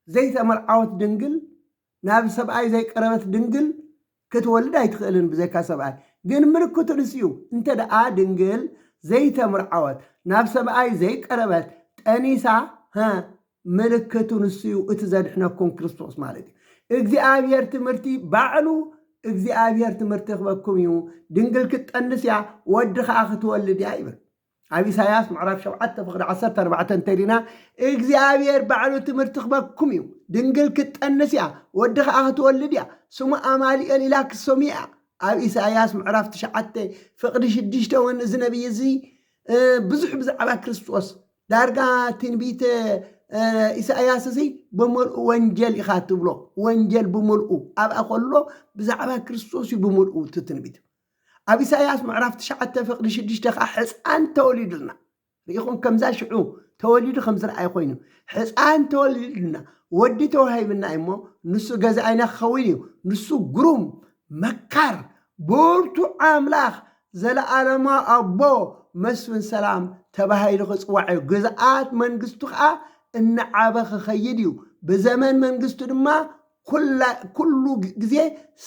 ዘይተመርዓወት ድንግል ናብ ሰብኣይ ዘይቀረበት ድንግል ክትወልድ ኣይትኽእልን ብዘይካ ሰብኣይ። ግን ምልክቱ ንሱ እዩ። እንተ ደኣ ድንግል ዘይተምርዓወት ናብ ሰብኣይ ዘይቀረበት ጠኒሳ፣ ሀ፣ ምልክቱ ንሱ እዩ፣ እቲ ዘድሕነኩም ክርስቶስ ማለት እዩ። እግዚኣብሔር ትምህርቲ ባዕሉ እግዚኣብሔር ትምህርቲ ክበኩም እዩ፣ ድንግል ክትጠንስ እያ፣ ወዲ ኸዓ ክትወልድ እያ ይብል። ኣብ ኢሳያስ ምዕራፍ ሸውዓተ ፍቕዲ ዓሰርተ ኣርባዕተ እንተሪና እግዚኣብሔር ባዕሉ ትምህርቲ ክበኩም እዩ፣ ድንግል ክትጠንስ እያ፣ ወዲ ኸዓ ክትወልድ እያ፣ ስሙ ኣማሊኤል ኢላ ክትሰምዩ እያ። ኣብ ኢሳያስ ምዕራፍ ትሽዓተ ፍቕዲ ሽዱሽተ እውን እዚ ነቢይ እዚ ብዙሕ ብዛዕባ ክርስቶስ ዳርጋ ትንቢት ኢሳያስ እዚ ብምልኡ ወንጀል ኢኻ ትብሎ። ወንጀል ብምልኡ ኣብኣ ከሎ ብዛዕባ ክርስቶስ እዩ ብምልኡ እቲ ትንቢት። ኣብ ኢሳያስ ምዕራፍ ትሽዓተ ፍቕዲ ሽዱሽተ ከዓ ሕፃን ተወሊዱልና። ርኢኹም ከምዛ ሽዑ ተወሊዱ ከም ዝረኣይ ኮይኑ፣ ሕፃን ተወሊዱና፣ ወዲ ተዋሂብና እሞ፣ ንሱ ገዛኢና ክኸውን እዩ። ንሱ ግሩም፣ መካር፣ ብርቱዕ ኣምላኽ፣ ዘለኣለማ ኣቦ፣ መስፍን ሰላም ተባሂሉ ክጽዋዕ እዩ። ግዝኣት መንግስቱ ኸኣ እናዓበ ክኸይድ እዩ። ብዘመን መንግስቱ ድማ ኩላ-፣ ኩሉ ግ-፣ ግዜ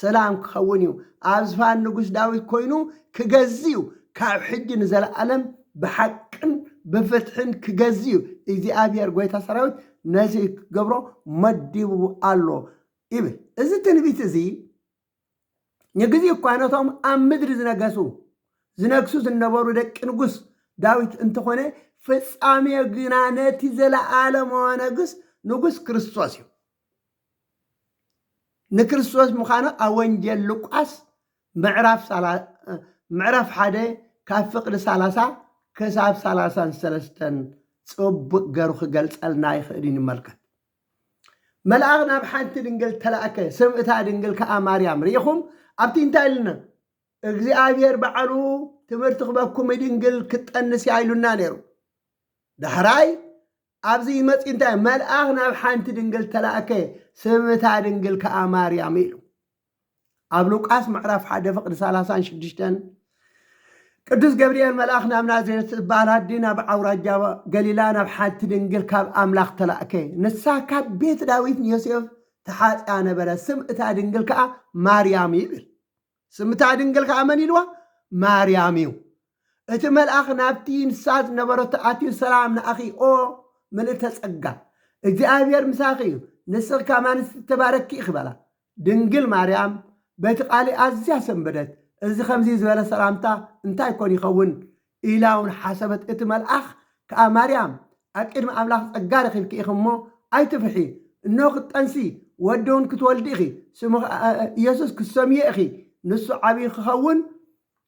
ሰላም ክኸውን እዩ። ኣብ ዝፋን ንጉስ ዳዊት ኮይኑ ክገዝእ እዩ። ካብ ሕጂ ንዘለኣለም ብሓቅን ብፍትሕን ክገዝእ እዩ። እግዚኣብሔር ጐይታ ሰራዊት ነዚ ክገብሮ መዲቡ ኣሎ ይብል። እዚ ትንቢት እዚ ንግዜ እኳ ነቶም ኣብ ምድሪ ዝነገሱ፣ ዝነግሱ ዝነበሩ ደቂ ንጉስ ዳዊት እንተኾነ፣ ፍጻሜ ግና ነቲ ዘለኣለማዊ ነግስ ንጉስ ክርስቶስ እዩ። ንክርስቶስ ምዃኑ ኣብ ወንጌል ሉቃስ ምዕራፍ ሳላ-፣ ምዕራፍ ሓደ ካብ ፍቕዲ ሰላሳ ክሳብ ሰላሳን ሰለስተን ጽቡቕ ገሩ ክገልጸልና ይኽእል እዩ። ንምልከት። መልኣኽ ናብ ሓንቲ ድንግል ተላእከ፣ ስም እታ ድንግል ከኣ ማርያም። ርኢኹም? ኣብቲ እንታይ ኢልና? እግዚኣብሔር ባዕሉ ትምህርቲ ክበኩም ድንግል ክትጠንስ እያ ኢሉና ነይሩ። ዳሕራይ ኣብዚ ይመጽእ እንታይ? መልኣኽ ናብ ሓንቲ ድንግል ተላእከ፣ ስም እታ ድንግል ከኣ ማርያም ኢሉ። ኣብ ሉቃስ ምዕራፍ ሓደ ፍቕዲ ሰላሳን ሽዱሽተን፣ ቅዱስ ገብርኤል መልኣኽ ናብ ናዝሬት እትበሃል ዓዲ፣ ናብ ኣውራጃ ገሊላ፣ ናብ ሓንቲ ድንግል ካብ ኣምላኽ ተላእከ። ንሳ ካብ ቤት ዳዊት ንዮሴፍ ተሓጽያ ነበረ። ስም እታ ድንግል ከኣ ማርያም ይብል። ስም እታ ድንግል ከኣ መን ኢልዋ? ማርያም እዩ። እቲ መልኣኽ ናብቲ ንሳ ዝነበረቶ ኣትዩ፣ ሰላም ንኣኺ ኦ ምልእተ ጸጋ፣ እግዚኣብሔር ምሳኺ እዩ፣ ንስኺ ካብ ኣንስቲ እተባረኪ ኢኺ በላ። ድንግል ማርያም በቲ ቃል ኣዝያ ሰንበደት። እዚ ከምዚ ዝበለ ሰላምታ እንታይ ኮን ይኸውን? ኢላ እውን ሓሰበት። እቲ መልኣኽ ከኣ ማርያም ኣብ ቅድሚ ኣምላኽ ጸጋ ረኺብኪ ኢኺ እሞ ኣይትፍርሒ። እነሆ ክትጠንሲ ወዲ እውን ክትወልዲ ኢኺ። ስሙ ከኣ ኢየሱስ ክትሰምዮ ኢኺ። ንሱ ዓብዪ ክኸውን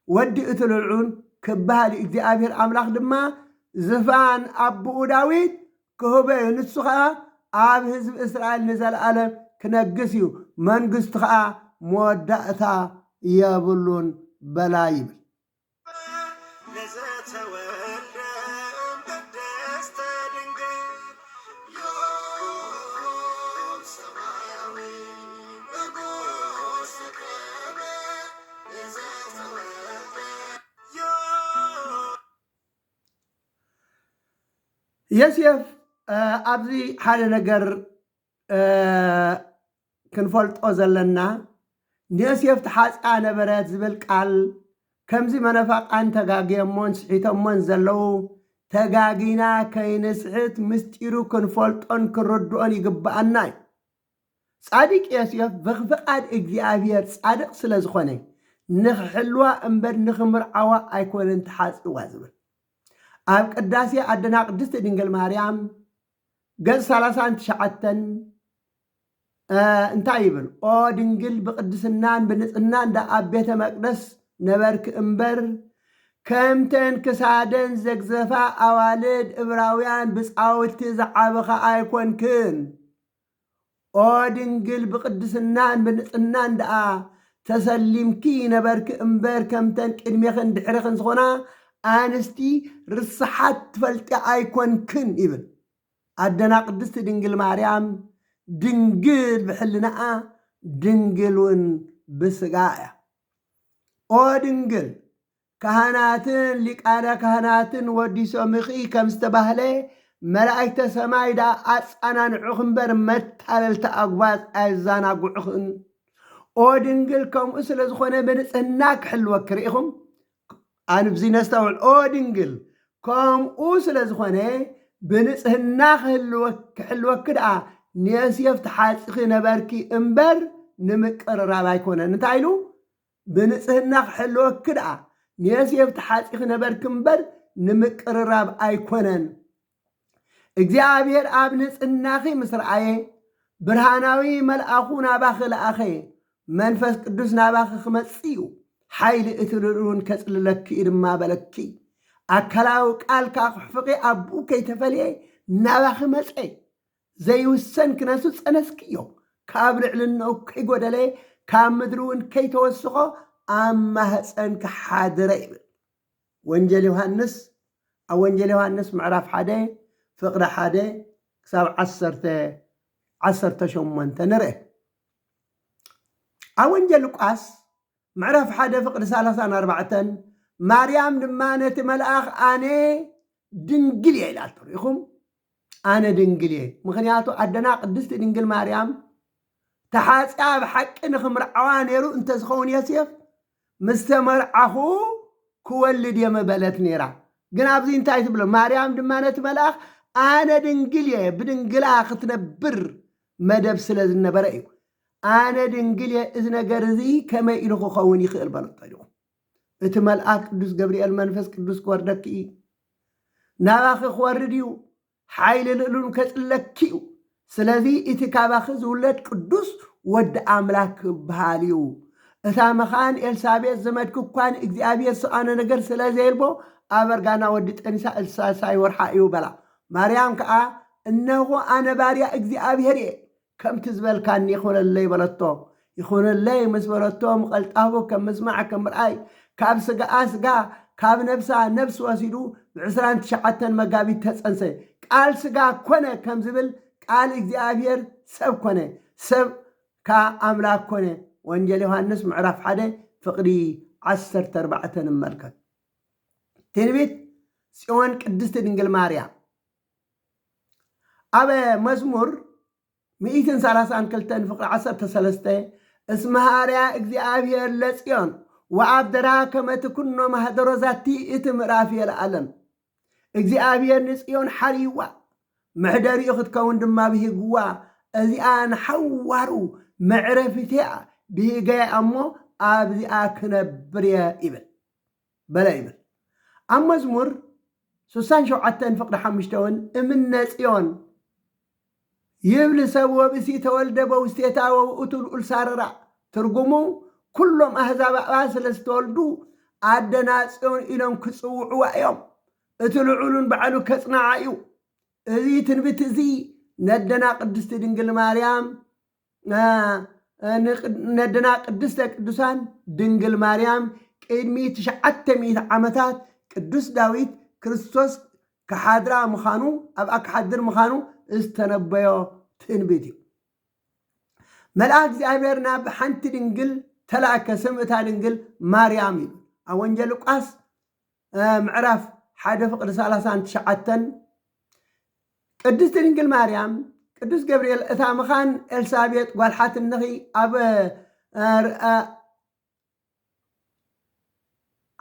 ወዲ እቲ ልዑል ክበሃል እዩ። እግዚኣብሔር ኣምላኽ ድማ ዝፋን ኣቦኡ ዳዊት ክህቦ እዩ። ንሱ ኸኣ ኣብ ህዝቢ እስራኤል ንዘለኣለም ክነግስ እዩ። መንግስቱ ኸኣ መወዳእታ የብሉን በላ ይብል። ዮሴፍ፣ እ፣ ኣብዚ ሓደ ነገር፣ እ፣ ክንፈልጦ ዘለና፣ ንዮሴፍ ተሓጽያ ነበረት ዝብል ቃል፣ ከምዚ መነፋቃን ተጋግዮሞን ስሒቶሞን ዘለዉ፣ ተጋጊና ከይንስሕት ምስጢሩ ክንፈልጦን ክንርድኦን ይግብኣና እዩ። ጻድቅ ዮሴፍ ብፍቓድ እግዚኣብሔር ጻድቕ ስለ ዝኾነ፣ ንኽሕልዋ እምበር ንኽምርዓዋ ኣይኮነን ተሓጺዋ ዝብል። ኣብ ቅዳሴ ኣደና ቅድስቲ ድንግል ማርያም ገጽ ሰላሳን ትሽዓተን፣ እ፣ እንታይ ይብል? ኦ ድንግል ብቅድስናን ብንጽህናን ደኣ ኣብ ቤተ መቅደስ ነበርኪ እምበር፣ ከምተን ክሳደን ዘግዘፋ ኣዋልድ እብራውያን ብጻውቲ ዝዓበኻ ኣይኮንክን። ኦ ድንግል ብቅድስናን ብንጽህናን ደኣ ተሰሊምኪ ነበርኪ እምበር፣ ከምተን ቅድሜኽን ድሕሬኽን ዝኾና ኣንስቲ ርስሓት ትፈልጢ ኣይኮንክን ይብል። ኣደና ቅድስቲ ድንግል ማርያም ድንግል ብሕልናኣ ድንግል እውን ብስጋ እያ። ኦ ድንግል፣ ካህናትን ሊቃነ ካህናትን ወዲሶምኺ ከም ዝተባህለ፣ መላእክተ ሰማይ ደኣ ኣጸናንዑኺ እምበር መታለልቲ ኣጉባዝ ኣየዘናግዑኽን። ኦ ድንግል፣ ከምኡ ስለ ዝኾነ ብንጽህና ክሕልወኪ ርኢኹም። ኣንብዚ ነስተውዕል። ኦ ድንግል፣ ከምኡ ስለ ዝኾነ ብንጽህና ክህልወ-፣ ክሕልወኪ ደኣ ንዮሴፍ ተሓጺኺ ነበርኪ እምበር ንምቅርራብ ኣይኮነን። እንታይ ኢሉ? ብንጽህና ክሕልወኪ ደኣ ንዮሴፍ ተሓጺኺ ነበርኪ እምበር ንምቅርራብ ኣይኮነን። እግዚኣብሔር ኣብ ንጽህናኺ ምስ ረኣየ፣ ብርሃናዊ መልኣኹ ናባኺ ለኣኸ። መንፈስ ቅዱስ ናባኺ ክመጽእ እዩ፣ ሓይሊ እቲ ልዑል እውን ከጽልለኪ እዩ ድማ በለኪ። ኣካላዊ ቃል ከኣ ክሕፍቂ ኣቦኡ ከይተፈልየ ናባኺ መጸ። ዘይውሰን ክነሱ ጸነስክዮ። ካብ ልዕልናኡ ከይጎደለ፣ ካብ ምድሪ እውን ከይተወስኾ ኣብ ማህጸንኪ ሓደረ ይብል። ወንጌል ዮሃንስ፣ ኣብ ወንጌል ዮሃንስ ምዕራፍ ሓደ ፍቕዲ ሓደ ክሳብ ዓሰርተ፣ ዓሰርተ ሸሞንተ ንርእ። ኣብ ወንጌል ሉቃስ ምዕራፍ ሓደ ፍቕዲ ሰላሳን ኣርባዕተን፣ ማርያም ድማ ነቲ መልኣኽ ኣነ ድንግል እየ ኢላቶ። ርኢኹም? ኣነ ድንግል እየ። ምኽንያቱ ኣደና ቅድስቲ ድንግል ማርያም ተሓጽያ ብሓቂ ንኽምርዓዋ ነይሩ እንተዝኸውን ዮሴፍ፣ ምስ ተመርዓኹ ክወልድ እየ ምበለት ነይራ። ግን ኣብዚ እንታይ ትብሎ? ማርያም ድማ ነቲ መልኣኽ ኣነ ድንግል እየ፣ ብድንግላ ክትነብር መደብ ስለ ዝነበረ እዩ። ኣነ ድንግል እየ፣ እዚ ነገር እዚ ከመይ ኢሉ ክኸውን ይኽእል በለቶ ኢኹም። እቲ መልኣክ ቅዱስ ገብርኤል መንፈስ ቅዱስ ክወርደኪ እዩ፣ ናባኺ ክወርድ እዩ፣ ሓይሊ ልእሉን ከጽለኪ እዩ። ስለዚ እቲ ካባኺ ዝውለድ ቅዱስ ወዲ ኣምላክ ክበሃል እዩ። እታ መኻን ኤልሳቤጥ ዘመድኪ እኳ ንእግዚኣብሔር ዝሰኣኖ ነገር ስለ ዘየልቦ ኣብ እርጋና ወዲ ጠኒሳ እልሳሳይ ወርሓ እዩ በላ። ማርያም ከኣ እነሆ ኣነ ባርያ እግዚኣብሔር እየ፣ ከምቲ ዝበልካኒ ይኹነለይ በለቶ። ይኹነለይ ምስ በለቶ ምቐልጣፉ ከም ምስማዕ ከም ምርኣይ ካብ ስጋኣ ስጋ ካብ ነብሳ ነብስ ወሲዱ ብዕስራን ትሽዓተን መጋቢት ተጸንሰ። ቃል ስጋ ኮነ ከም ዝብል ቃል እግዚኣብሔር ሰብ ኮነ፣ ሰብ ከኣ ኣምላክ ኮነ። ወንጌል ዮሃንስ ምዕራፍ ሓደ ፍቕዲ ዓሰርተ ኣርባዕተ ንመልከት። ትንቢት ጽዮን ቅድስቲ ድንግል ማርያም ኣብ መዝሙር ሚእትን ሰላሳን ክልተን ፍቕሪ ዓሰርተ ሰለስተ፣ እስመ ሃርያ እግዚኣብሔር ለጽዮን ወአብደራ ከመ ትኩኖ ማህደሮ ዛቲ እቲ ምዕራፍ የለኣለም። እግዚኣብሔር ንጽዮን ሓርይዋ፣ መሕደሪኡ ክትከውን ድማ ብሂግዋ፣ እዚኣ ንሓዋሩ መዕረፊትያ ብሂገያ እሞ ኣብዚኣ ክነብር እየ ይብል። በለ ይብል። ኣብ መዝሙር ስሳን ሸውዓተን ፍቕዲ ሓሙሽተ እውን እምነ ጽዮን ይብል ሰብ ወብእሲ ተወልደ በውስቴታ ወውእቱ ልዑል ሳረራ። ትርጉሙ ኩሎም ኣህዛብ ኣብኣ ስለ ዝተወልዱ ኣደና ጽዮን ኢሎም ክጽውዕዋ እዮም። እቲ ልዑሉን ባዕሉ ከጽንዓ እዩ። እዚ ትንቢት እዚ ነደና ቅድስቲ ድንግል ማርያም ነደና ቅድስተ ቅዱሳን ድንግል ማርያም ቅድሚ ትሽዓተ ሚእቲ ዓመታት ቅዱስ ዳዊት ክርስቶስ ክሓድራ ምዃኑ፣ ኣብኣ ክሓድር ምዃኑ ዝተነበዮ ትንቢት እዩ። መልኣክ እግዚኣብሔር ናብ ሓንቲ ድንግል ተላእከ፣ ስም እታ ድንግል ማርያም እዩ። ኣብ ወንጌል ሉቃስ ምዕራፍ ሓደ ፍቕዲ ሰላሳን ትሽዓተን፣ ቅድስቲ ድንግል ማርያም ቅዱስ ገብርኤል እታ ምኻን ኤልሳቤጥ ጓል ሓትነኺ ኣብ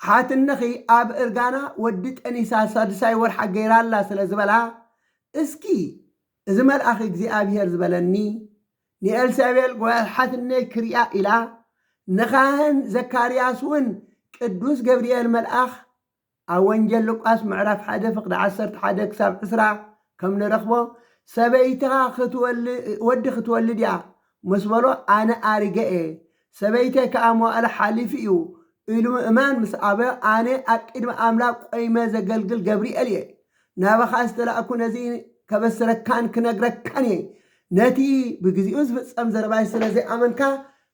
ሓትነኺ ኣብ እርጋና ወዲ ጠኒሳ ሳድሳይ ወርሓ ገይራላ ስለ ዝበላ፣ እስኪ እዚ መልኣኽ እግዚኣብሔር ዝበለኒ ንኤልሳቤል ጓል ሓትነይ ክሪኣ ኢላ ንኻህን ዘካርያስ እውን ቅዱስ ገብርኤል መልኣኽ ኣብ ወንጌል ሉቃስ ምዕራፍ ሓደ ፍቕዲ ዓሰርተ ሓደ ክሳብ ዕስራ ከም ንረኽቦ፣ ሰበይትኻ ክትወል-፣ ወዲ ክትወልድ እያ ምስ በሎ፣ ኣነ ኣሪገ እየ፣ ሰበይተይ ከኣ መዋእላ ሓሊፉ እዩ ኢሉ ምእማን ምስ ኣበዮ፣ ኣነ ኣብ ቅድሚ ኣምላኽ ቆይመ ዘገልግል ገብርኤል እየ። ናባኻ ዝተላእኩ ነዚ ከበስረካን ክነግረካን እየ። ነቲ ብግዚኡ ዝፍጸም ዘረባይ ስለ ዘይኣመንካ፣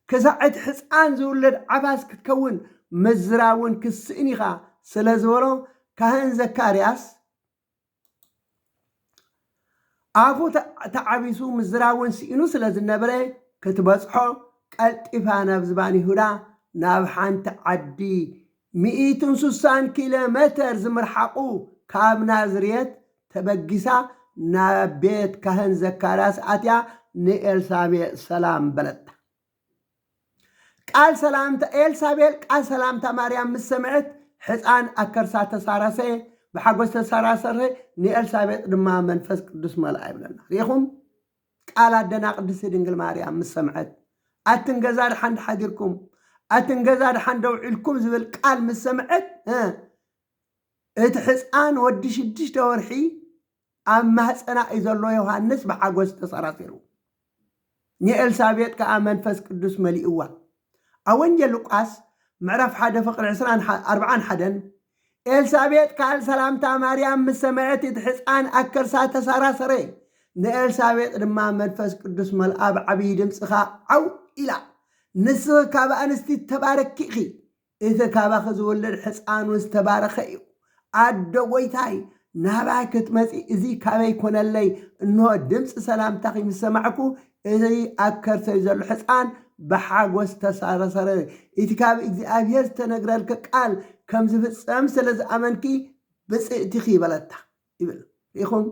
ክሳዕ እቲ ሕፃን ዝውለድ ዓባስ ክትከውን ምዝራብ እውን ክስእን ኢኻ ስለ ዝበሎ፣ ካህን ዘካርያስ ኣፉ ተ-፣ ተዓቢሱ ምዝራብ እውን ስኢኑ ስለ ዝነበረ፣ ክትበጽሖ ቀልጢፋ ናብ ዝባን ይሁዳ፣ ናብ ሓንቲ ዓዲ ሚእትን ስሳን ኪሎ ሜተር ዝምርሓቑ ካብ ናዝሬት ተበጊሳ ናብ ቤት ካህን ዘካርያስ ኣትያ ንኤልሳቤጥ ሰላም በለታ። ቃል ሰላምታ፣ ኤልሳቤል ቃል ሰላምታ ማርያም ምስ ሰምዐት፣ ሕፃን ኣብ ከርሳ ተሳራሰ፣ ብሓጎስ ተሳራሰረ፣ ንኤልሳቤጥ ድማ መንፈስ ቅዱስ መልኣ ይብለና። ርኢኹም? ቃል ኣደና ቅድስቲ ድንግል ማርያም ምስ ሰምዐት፣ ኣትን ገዛ ድሓን ድሓዲርኩም፣ ኣትን ገዛ ድሓን ደው ኢልኩም ዝብል ቃል ምስ ሰምዐት፣ እ፣ እቲ ሕፃን ወዲ ሽዱሽተ ወርሒ ኣብ ማህፀና እዩ ዘሎ ዮሃንስ ብሓጎስ ተሰራሲሩ። ንኤልሳቤጥ ከኣ መንፈስ ቅዱስ መሊእዋ። ኣብ ወንጌል ሉቃስ ምዕራፍ ሓደ ፍቕሪ ዕስራን ኣርባዓን ሓደን፣ ኤልሳቤጥ ቃል ሰላምታ ማርያም ምስ ሰምዐት እቲ ሕፃን ኣብ ከርሳ ተሰራሰረ። ንኤልሳቤጥ ድማ መንፈስ ቅዱስ መልኣ፣ ብዓብዪ ድምፂ ኸኣ ዓው ኢላ፣ ንስኺ ካብ ኣንስቲ እተባረኪ ኢኺ፣ እቲ ካባኺ ዝውለድ ሕፃን እውን ዝተባረኸ እዩ። ኣዶ ጐይታይ፣ ናባይ ክትመጺ እዚ ካበይ ኮነለይ? እንሆ ድምፂ ሰላምታኺ ምስ ሰማዕኩ፣ እዚ ኣብ ከርሰይ ዘሎ ሕፃን ብሓጎስ ተሳረሰረ። እቲ ካብ እግዚኣብሔር ዝተነግረልኪ ቃል ከም ዝፍጸም ስለ ዝኣመንኪ ብፅእቲኺ በለታ ይብል። ርኢኹም?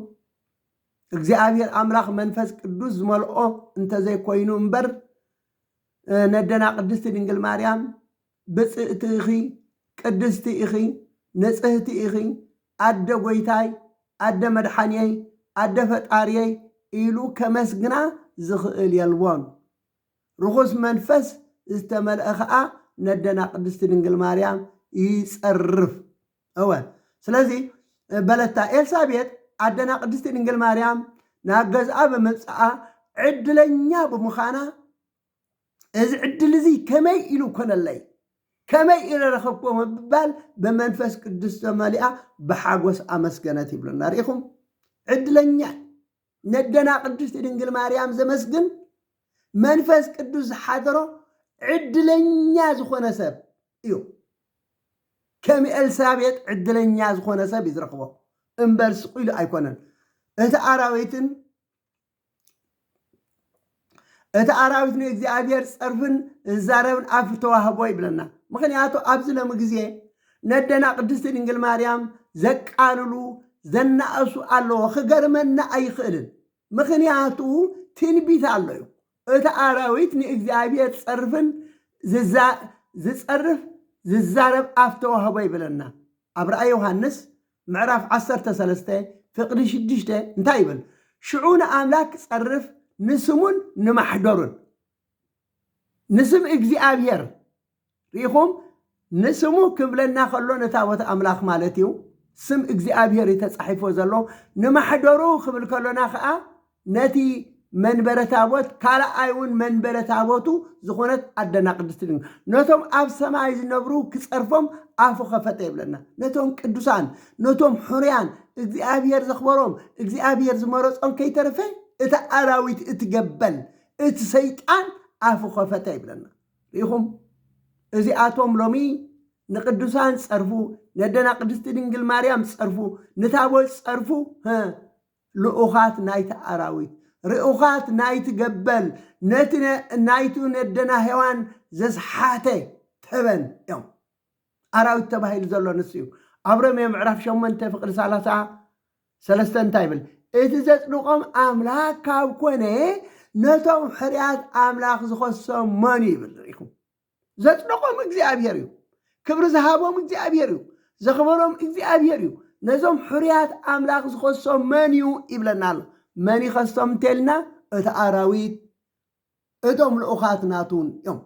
እግዚኣብሔር ኣምላኽ መንፈስ ቅዱስ ዝመልኦ እንተዘይኮይኑ እምበር፣ ነደና ቅድስቲ ድንግል ማርያም ብፅእቲ ኢኺ፣ ቅድስቲ ኢኺ፣ ንፅህቲ ኢኺ፣ ኣደ ጎይታይ፣ ኣደ መድሓንየይ፣ ኣደ ፈጣርየይ ኢሉ ከመስግና ዝኽእል የልቦን። ርኹስ መንፈስ ዝተመልአ ኸዓ ነደና ቅድስቲ ድንግል ማርያም ይጸርፍ። እወ፣ ስለዚ በለታ ኤልሳቤጥ ኣደና ቅድስቲ ድንግል ማርያም ናብ ገዝኣ ብምምጽኣ ዕድለኛ ብምዃና፣ እዚ ዕድል እዚ ከመይ ኢሉ ኮነለይ፣ ከመይ ኢለ ረኸብክዎ ብምባል ብመንፈስ ቅዱስ ተመሊኣ ብሓጎስ ኣመስገነት ይብለና። ርኢኹም? ዕድለኛ ነደና ቅድስቲ ድንግል ማርያም ዘመስግን መንፈስ ቅዱስ ዝሓደሮ ዕድለኛ ዝኾነ ሰብ እዩ። ከም ኤልሳቤጥ ዕድለኛ ዝኾነ ሰብ እዩ ዝረኽቦ እምበር ስቕ ኢሉ ኣይኮነን። እቲ ኣራዊትን እቲ ኣራዊት ንእግዚኣብሔር ጸርፍን ዝዛረብን ኣፍ ተዋህቦ ይብለና። ምኽንያቱ ኣብዚ ሎሚ ግዜ ነደና ቅድስቲ ድንግል ማርያም ዘቃልሉ ዘናእሱ ኣለዎ። ክገርመና ኣይኽእልን። ምኽንያቱ ትንቢት ኣሎ እዩ። እቲ ኣራዊት ንእግዚኣብሔር ጸርፍን ዝዛ-፣ ዝጸርፍ ዝዛረብ ኣፍ ተዋህቦ ይብለና። ኣብ ራእይ ዮሃንስ ምዕራፍ ዓሰርተ ሰለስተ ፍቕዲ ሽዱሽተ እንታይ ይብል? ሽዑ ንኣምላክ ክጸርፍ ንስሙን ንማሕደሩን፣ ንስም እግዚኣብሔር ርኢኹም፣ ንስሙ ክብለና ከሎ ንታቦት ኣምላኽ ማለት እዩ። ስም እግዚኣብሔር እዩ ተጻሒፎ ዘሎ። ንማሕደሩ ክብል ከሎና ኸዓ ነቲ መንበረ ታቦት፣ ካልኣይ እውን መንበረ ታቦቱ ዝኾነት ኣደና ቅድስቲ ድንግል፣ ነቶም ኣብ ሰማይ ዝነብሩ ክጸርፎም ኣፉ ኸፈተ ይብለና። ነቶም ቅዱሳን፣ ነቶም ሕሩያን፣ እግዚኣብሔር ዘኽበሮም፣ እግዚኣብሔር ዝመረጾም ከይተረፈ እቲ ኣራዊት፣ እቲ ገበል፣ እቲ ሰይጣን ኣፉ ኸፈተ ይብለና። ርኢኹም? እዚኣቶም ሎሚ ንቅዱሳን ጸርፉ፣ ነደና ቅድስቲ ድንግል ማርያም ጸርፉ፣ ንታቦት ጸርፉ፣ ህ፣ ልኡኻት ናይቲ ኣራዊት፣ ርኡኻት ናይቲ ገበል፣ ነቲ ነ-፣ ናይቱ ነደና ሔዋን ዘስሓተ ተበን እዮም። ኣራዊት ተባሂሉ ዘሎ ንሱ እዩ። ኣብ ሮሜ ምዕራፍ ሸሞንተ ፍቕዲ ሰላሳ ሰለስተ እንታይ ይብል? እቲ ዘጽድቖም ኣምላኽ ካብ ኮነ፣ ነቶም ሕርያት ኣምላኽ ዝኸሶም መን እዩ ይብል? ርኢኹም? ዘጽደቖም እግዚኣብሔር እዩ። ክብሪ ዝሃቦም እግዚኣብሔር እዩ። ዘኽበሮም እግዚኣብሔር እዩ። ነዞም ሕሩያት ኣምላኽ ዝኸሶም መን እዩ ይብለና ኣሎ። መን ይኸሶም እንተልና፣ እቲ ኣራዊት፣ እቶም ልኡኻት ናቱ እውን እዮም።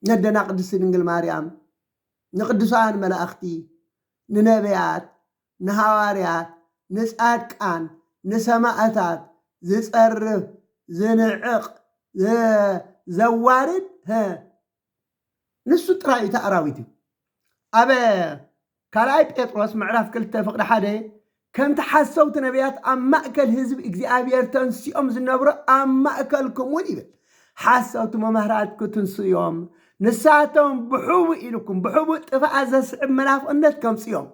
ነደና ቅድስቲ ድንግል ማርያም፣ ንቅዱሳን መላእኽቲ፣ ንነቢያት፣ ንሃዋርያት፣ ንጻድቃን፣ ንሰማእታት ዝጸርፍ፣ ዝንዕቕ፣ ዘ-፣ ዘዋርድ፣ ሀ፣ ንሱ ጥራይ እቲ ኣራዊት እዩ። ኣብ ካልኣይ ጴጥሮስ ምዕራፍ ክልተ ፍቕዲ ሓደ፣ ከምቲ ሓሰውቲ ነቢያት ኣብ ማእከል ህዝቢ እግዚኣብሔር ተንሲኦም ዝነብሩ ኣብ ማእከልኩም እውን ይብል። ሓሰውቲ መምህራት ክትንሱ እዮም። ንሳቶም ብሕቡእ ኢልኩም፣ ብሕቡእ ጥፍኣት ዘስዕብ መናፍቕነት ከምጽኡ እዮም።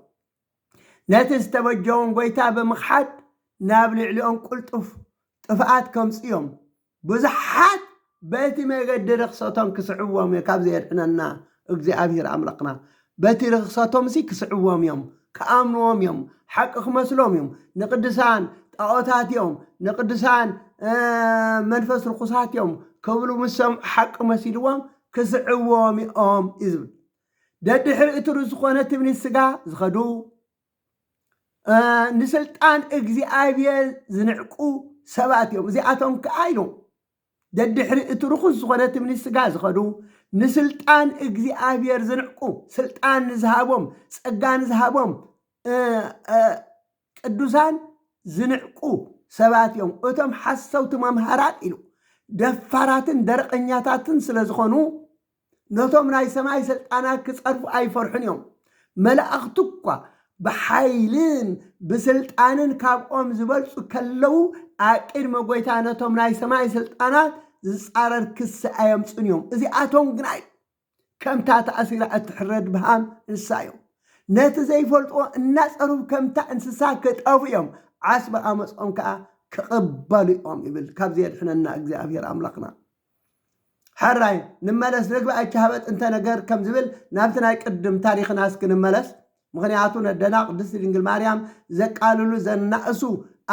ነቲ ዝተበጀዎም ጐይታ ብምኽሓድ ናብ ልዕሊኦም ቅልጡፍ ጥፍኣት ከምጽኡ እዮም። ብዙሓት በቲ መገዲ ርኽሰቶም ክስዕዎም እዮም። ካብ ዘየድሕነና እግዚኣብሔር ኣምላኽና በቲ ርኽሰቶምሲ ክስዕዎም እዮም፣ ክኣምንዎም እዮም፣ ሓቂ ክመስሎም እዮም። ንቅዱሳን ጣዖታት እዮም፣ ንቅዱሳን፣ እ፣ መንፈስ ርኹሳት እዮም ክብሉ ምስ ሰምዑ ሓቂ መሲልዎም ክስዕዎም እዮም እዩ ዝብል። ደድሕሪ እቲ ርኡይ ዝኾነ ትምኒት ስጋ ዝኸዱ፣ እ፣ ንስልጣን እግዚኣብሔር ዝንዕቁ ሰባት እዮም። እዚኣቶም ከኣ ኢሉ፣ ደድሕሪ እቲ ርኹስ ዝኾነ ትምኒት ስጋ ዝኸዱ፣ ንስልጣን እግዚኣብሔር ዝንዕቁ፣ ስልጣን ንዝሃቦም፣ ጸጋ ንዝሃቦም፣ እ፣ እ፣ ቅዱሳን ዝንዕቁ ሰባት እዮም። እቶም ሓሰውቲ መምሃራን ኢሉ፣ ደፋራትን ደረቐኛታትን ስለ ዝኾኑ፣ ነቶም ናይ ሰማይ ስልጣናት ክጸርፉ ኣይፈርሑን እዮም። መላእኽቲ እኳ ብሓይልን ብስልጣንን ካብኦም ዝበልጹ ከለዉ፣ ኣብ ቅድሚ ጐይታ ነቶም ናይ ሰማይ ስልጣናት ዝጻረር ክሲ ኣየምጹን እዮም። እዚኣቶም ግናይ ከምታ ተኣሲራ እትሕረድ ብሃም እንስሳ እዮም። ነቲ ዘይፈልጥዎ እናጸሩ ከምታ እንስሳ ክጠፉ እዮም፣ ዓስቢ ኣመጾም ከኣ ክቕበሉ እዮም ይብል። ካብዚ የድሕነና እግዚኣብሔር ኣምላኽና። ሕራይ ንመለስ፣ ርግቢ ኣይቻሃበጥ እንተ ነገር ከም ዝብል ናብቲ ናይ ቅድም ታሪኽና እስኪ ንመለስ። ምኽንያቱ ነደና ቅድስቲ ድንግል ማርያም ዘቃልሉ ዘናእሱ፣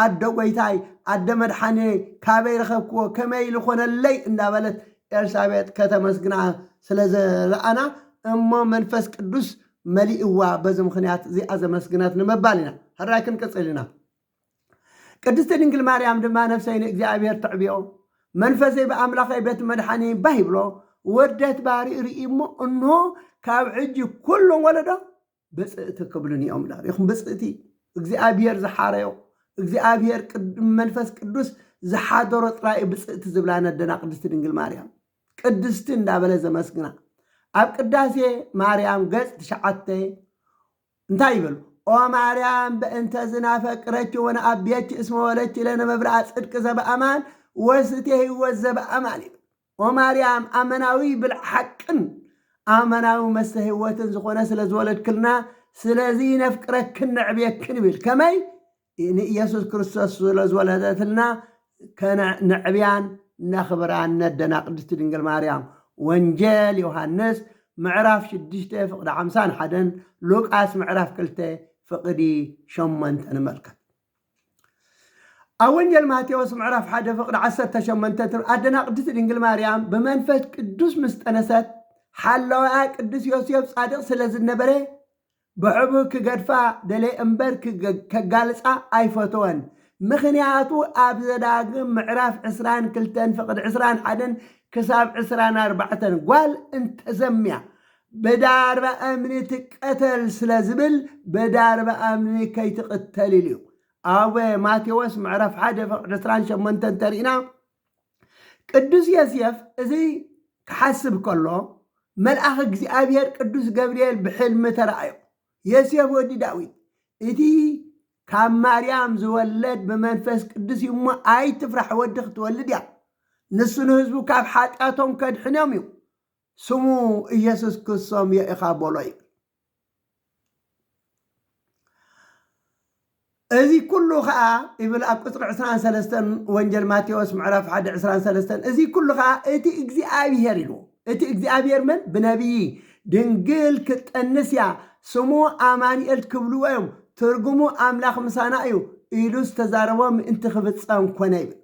ኣደ ጎይታይ፣ ኣደ መድሓኒ፣ ካበይ ረኸብክዎ፣ ከመይ ልኾነለይ እንዳበለት ኤልሳቤጥ ከተመስግና ስለ ዝረኣና፣ እሞ መንፈስ ቅዱስ መሊእዋ፣ በዚ ምኽንያት እዚኣ ዘመስግነት ንምባል ኢና። ሕራይ ክንቅጽል ኢና። ቅድስቲ ድንግል ማርያም ድማ ነፍሰይ ንእግዚኣብሔር ተዕብዮ፣ መንፈሰይ ብኣምላኸይ ቤት መድሓኒ ባህ ይብሎ፣ ውርደት ባሪኡ ርኢ እሞ እንሆ ካብ ሕጂ ኩሎም ወለዶ ብፅእቲ ክብሉን እዮም። ሪኹም ብፅእቲ እግዚኣብሔር ዝሓረዮ እግዚኣብሔር መንፈስ ቅዱስ ዝሓደሮ ጥራይ ብፅእቲ ዝብላ ነደና ቅድስቲ ድንግል ማርያም ቅድስቲ እንዳበለ ዘመስግና። ኣብ ቅዳሴ ማርያም ገጽ ትሽዓተ እንታይ ይብል? ኦ ማርያም በእንተ ዝናፈቅረች ወነአብየች እስመ ወለች ለነ መብልአ ጽድቅ ዘበአማን ወስቴ ህይወት ዘበአማን ይብል። ኦ ማርያም ኣመናዊ ብልዕ ሓቅን ኣመናዊ መስተ ህይወትን ዝኾነ ስለ ዝወለድክልና ስለዚ ነፍቅረክን ነዕብየክን ይብል። ከመይ ንኢየሱስ ክርስቶስ ስለ ዝወለደትና ከነዕብያን ነኽብራን ነደና ቅድስቲ ድንግል ማርያም። ወንጌል ዮሃንስ ምዕራፍ ሽዱሽተ ፍቕዲ ሓምሳን ሓደን፣ ሉቃስ ምዕራፍ ክልተ ፍቕዲ ሸሞንተ ንመልከት። ኣብ ወንጌል ማቴዎስ ምዕራፍ ሓደ ፍቕዲ ዓሰርተ ሸሞንተ፣ ኣደና ቅድስቲ ድንግል ማርያም ብመንፈስ ቅዱስ ምስ ጠነሰት ሓለዋ ቅዱስ ዮሴፍ ጻድቕ ስለ ዝነበረ ብሕቡእ ክገድፋ ደለየ እምበር ክገ- ከጋልጻ ኣይፈተወን። ምኽንያቱ ኣብ ዘዳግም ምዕራፍ ዕስራን ክልተን ፍቕዲ ዕስራን ሓደን ክሳብ ዕስራን ኣርባዕተን ጓል እንተዘምያ ብዳርባ እምኒ ትቀተል ስለ ዝብል ብዳርባ እምኒ ከይትቕተል ኢሉ እዩ። ኣብ ማቴዎስ ምዕራፍ ሓደ ፍቕዲ ዕስራን ሸሞንተን እንተሪእና ቅዱስ ዮሴፍ እዚ ክሓስብ ከሎ መልኣኽ እግዚኣብሔር ቅዱስ ገብርኤል ብሕልሚ ተራእዮ። ዮሴፍ ወዲ ዳዊት እቲ ካብ ማርያም ዝወለድ ብመንፈስ ቅዱስ እዩ እሞ ኣይትፍራሕ ወዲ ክትወልድ እያ። ንሱ ንህዝቡ ካብ ሓጢኣቶም ከድሕኖም እዩ። ስሙ ኢየሱስ ክሶም የእኻ በሎ ይብል። እዚ ኩሉ ኸዓ ይብል ኣብ ቁፅሪ ዕስራን ሰለስተን ወንጌል ማቴዎስ ምዕራፍ ሓደ ዕስራን ሰለስተን እዚ ኩሉ ኸዓ እቲ እግዚኣብሔር ኢሉ እቲ እግዚኣብሔር መን ብነቢይ ድንግል ክትጠንስ እያ ስሙ ኣማኑኤል ክብልዎ እዮም ትርጉሙ ኣምላኽ ምሳና እዩ ኢሉ ዝተዛረቦ ምእንቲ ክፍጸም ኮነ ይብል።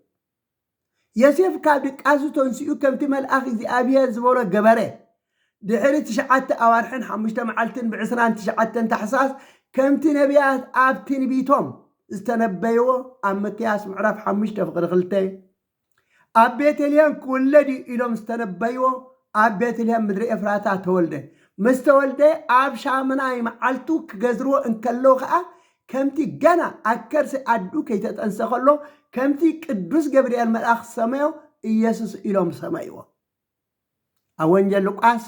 ዮሴፍ ካብ ድቃሱ ተንሲኡ ከምቲ መልኣኽ እግዚኣብሔር ዝበሎ ገበረ። ድሕሪ ትሽዓተ ኣዋርሕን ሓሙሽተ መዓልትን ብዕስራን ትሽዓተን ታሕሳስ ከምቲ ነቢያት ኣብ ትንቢቶም ዝተነበይዎ ኣብ ምክያስ ምዕራፍ ሓሙሽተ ፍቕዲ ክልተ ኣብ ቤተልሔም ክውለድ እዩ ኢሎም ዝተነበይዎ ኣብ ቤተልሔም ምድሪ ኤፍራታ ተወልደ። ምስ ተወልደ ኣብ ሻምናይ መዓልቱ ክገዝርዎ እንከለዉ ኸዓ ከምቲ ገና ኣብ ከርሲ ኣዱ ከይተጠንሰ ከሎ ከምቲ ቅዱስ ገብርኤል መልኣኽ ዝሰመዮ ኢየሱስ ኢሎም ሰመይዎ። ኣብ ወንጌል ሉቃስ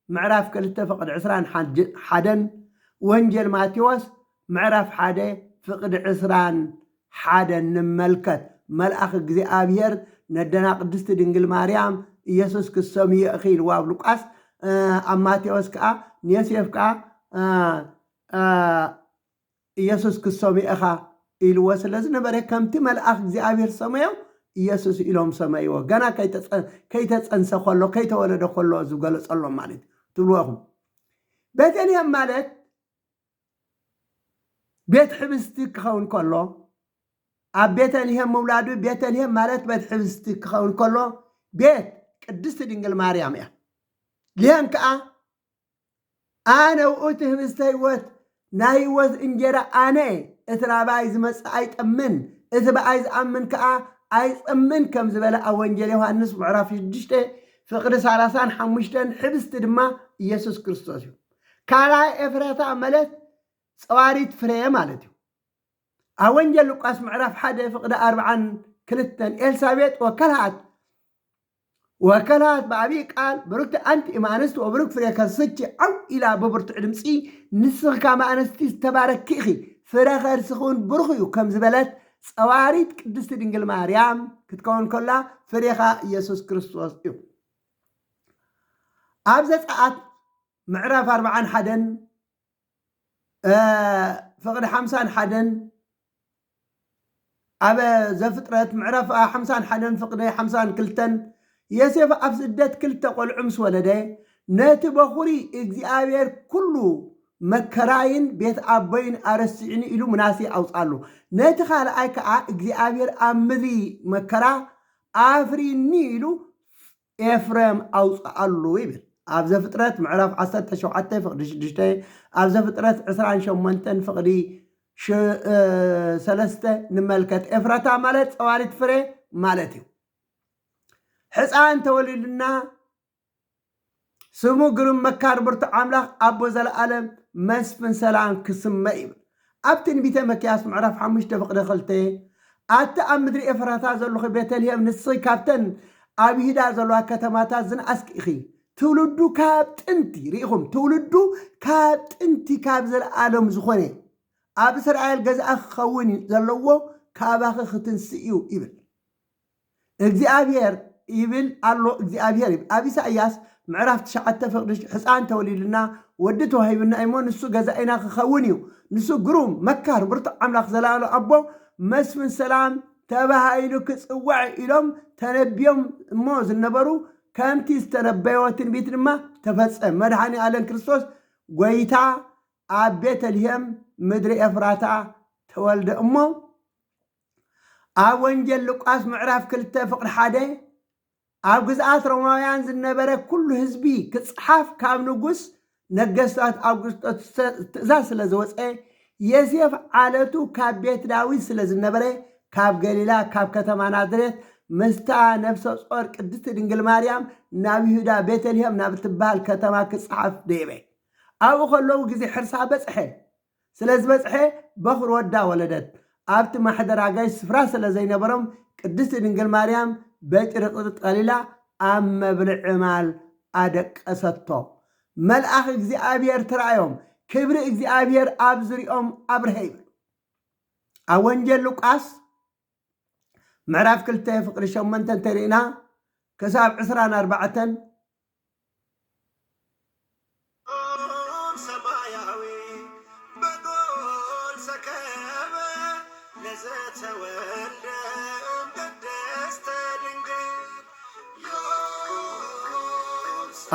ምዕራፍ ክልተ ፍቕዲ ዕስራን ሓደን ወንጌል ማቴዎስ ምዕራፍ ሓደ ፍቕዲ ዕስራን ሓደን ንመልከት። መልኣኽ እግዚኣብሔር ነደና ቅድስቲ ድንግል ማርያም ኢየሱስ ክሰምዮ ኢኺ ኢልዎ ኣብ ሉቃስ፣ ኣብ ማቴዎስ ከዓ ንዮሴፍ ከዓ ኢየሱስ ክሰምዮ ኢኻ ኢልዎ ስለ ዝነበረ ከምቲ መልኣኽ እግዚኣብሔር ሰመዮ ኢየሱስ ኢሎም ሰመይዎ። ገና ከይተጸንሰ ከሎ ከይተወለደ ከሎ ዝገለጸሎም ማለት እዩ ትብልዎ ኢኹም። ቤተልሔም ማለት ቤት ሕብስቲ ክኸውን ከሎ ኣብ ቤተልሔም ምውላዱ ቤተልሔም ማለት ቤት ሕብስቲ ክኸውን ከሎ ቤት ቅድስቲ ድንግል ማርያም እያ። ልሔም ከዓ ኣነ ውእቱ ህብስተ ህይወት ናይ ህይወት እንጀራ ኣነ እቲ ናባይ ዝመጽእ ኣይጠምን እቲ ብኣይ ዝኣምን ከዓ ኣይጸምን ከም ዝበለ ኣብ ወንጌል ዮሃንስ ምዕራፍ ሽዱሽተ ፍቕዲ ሰላሳን ሓሙሽተን ሕብስቲ ድማ ኢየሱስ ክርስቶስ እዩ። ካልኣይ ኤፍረታ ማለት ጸዋሪት ፍረ ማለት እዩ። ኣብ ወንጌል ሉቃስ ምዕራፍ ሓደ ፍቕዲ ኣርብዓን ክልተን ኤልሳቤጥ ወከልሃት ወከልሃት ብዓብዪ ቃል ብሩክቲ ኣንቲ እማንስት ወብሩክ ፍሬ ከርስኪ ዓው ኢላ ብብርቱዕ ድምፂ ንስኺ ካብ ኣንስቲ ዝተባረኪ ኢኺ ፍረ ከርስኺ እውን ብሩኽ እዩ ከም ዝበለት ጸዋሪት ቅድስቲ ድንግል ማርያም ክትከውን ከላ ፍሬኻ ኢየሱስ ክርስቶስ እዩ። ኣብ ዘጸኣት ምዕራፍ ኣርብዓን ሓደን ፍቕዲ ሓምሳን ሓደን ኣብ ዘፍጥረት ምዕራፍ ሓምሳን ሓደን ፍቕዲ ሓምሳን ክልተን፣ ዮሴፍ ኣብ ስደት ክልተ ቆልዑ ምስ ወለደ፣ ነቲ በኹሪ እግዚኣብሔር ኩሉ መከራይን ቤት ኣቦይን ኣረሲዕኒ ኢሉ ምናሴ ኣውፅኣሉ። ነቲ ካልኣይ ከዓ እግዚኣብሔር ኣብ ምድሪ መከራ ኣፍሪኒ ኢሉ ኤፍሬም ኣውፅኣሉ ይብል። ኣብ ዘፍጥረት ምዕራፍ ዓሰርተ ሸውዓተ ፍቕዲ ሽዱሽተ፣ ኣብ ዘፍጥረት ዕስራን ሸሞንተን ፍቕዲ ሽ-፣ እ፣ ሰለስተ ንመልከት። ኤፍራታ ማለት ፀዋሪት ፍሬ ማለት እዩ። ሕፃን ተወሊዱና፣ ስሙ ግሩም መካር ብርቱዕ ኣምላኽ ኣቦ ዘለኣለም መስፍን ሰላም ክስመ ይብል። ኣብ ትንቢተ መክያስ ምዕራፍ ሓሙሽተ ፍቕዲ ክልተ፣ ኣቲ ኣብ ምድሪ ኤፍራታ ዘለኹ ቤተልሔም፣ ንስኺ ካብተን ኣብ ይሁዳ ዘለዋ ከተማታት ዝነኣስኪ ኢኺ። ትውልዱ ካብ ጥንቲ፣ ርኢኹም፣ ትውልዱ ካብ ጥንቲ ካብ ዘለኣለም ዝኾነ ኣብ እስራኤል ገዛኢ ክኸውን ዘለዎ ካባኺ ክትንስእ እዩ ይብል እግዚኣብሔር፣ ይብል ኣሎ እግዚኣብሔር ይብል። ኣብ ኢሳይያስ ምዕራፍ ትሽዓተ ፍቕዲ፣ ሕፃን ተወሊዱና፣ ወዲ ተዋሂቡና እሞ፣ ንሱ ገዛኢና ክኸውን እዩ፣ ንሱ ግሩም መካር ብርቱዕ ኣምላኽ፣ ዘላለም ኣቦ፣ መስፍን ሰላም ተባሂሉ ክጽዋዕ ኢሎም ተነቢዮም እሞ ዝነበሩ፣ ከምቲ ዝተነበዮ ትንቢት ድማ ተፈጸመ። መድኃኔ ዓለም ክርስቶስ ጐይታ ኣብ ቤተልሔም ምድሪ ኤፍራታ ተወልደ እሞ፣ ኣብ ወንጌል ሉቃስ ምዕራፍ ክልተ ፍቕዲ ሓደ፣ ኣብ ግዝኣት ሮማውያን ዝነበረ ኩሉ ህዝቢ ክጽሓፍ ካብ ንጉስ ነገስታት ኣውግስጦስ ትእዛዝ ስለ ዝወጸ፣ ዮሴፍ ዓለቱ ካብ ቤት ዳዊት ስለ ዝነበረ፣ ካብ ገሊላ ካብ ከተማ ናዝሬት ምስታ ነፍሰ ጾር ቅድስቲ ድንግል ማርያም ናብ ይሁዳ ቤተልሔም ናብ እትበሃል ከተማ ክጽሓፍ ደየበ። ኣብኡ ከለዉ ግዜ ሕርሳ በጽሐ። ስለ ዝበጽሐ በኹር ወዳ ወለደት። ኣብቲ ማሕደር ኣጋይሽ ስፍራ ስለ ዘይነበሮም ቅድስቲ ድንግል ማርያም በጭርቅቲ ጠሊላ ኣብ መብልዒ ማል ኣደቀሰቶ። መልኣኽ እግዚኣብሔር ተራእዮም፣ ክብሪ እግዚኣብሔር ኣብ ዙሪኦም ኣብርሀ ይብል። ኣብ ወንጌል ሉቃስ ምዕራፍ ክልተ ፍቕዲ ሸሞንተ እንተሪእና ክሳብ ዕስራን ኣርባዕተን፣ ሰማያዊ በጎል ሰከበ ለዘተወልደ እምቅድስተ ድንግል።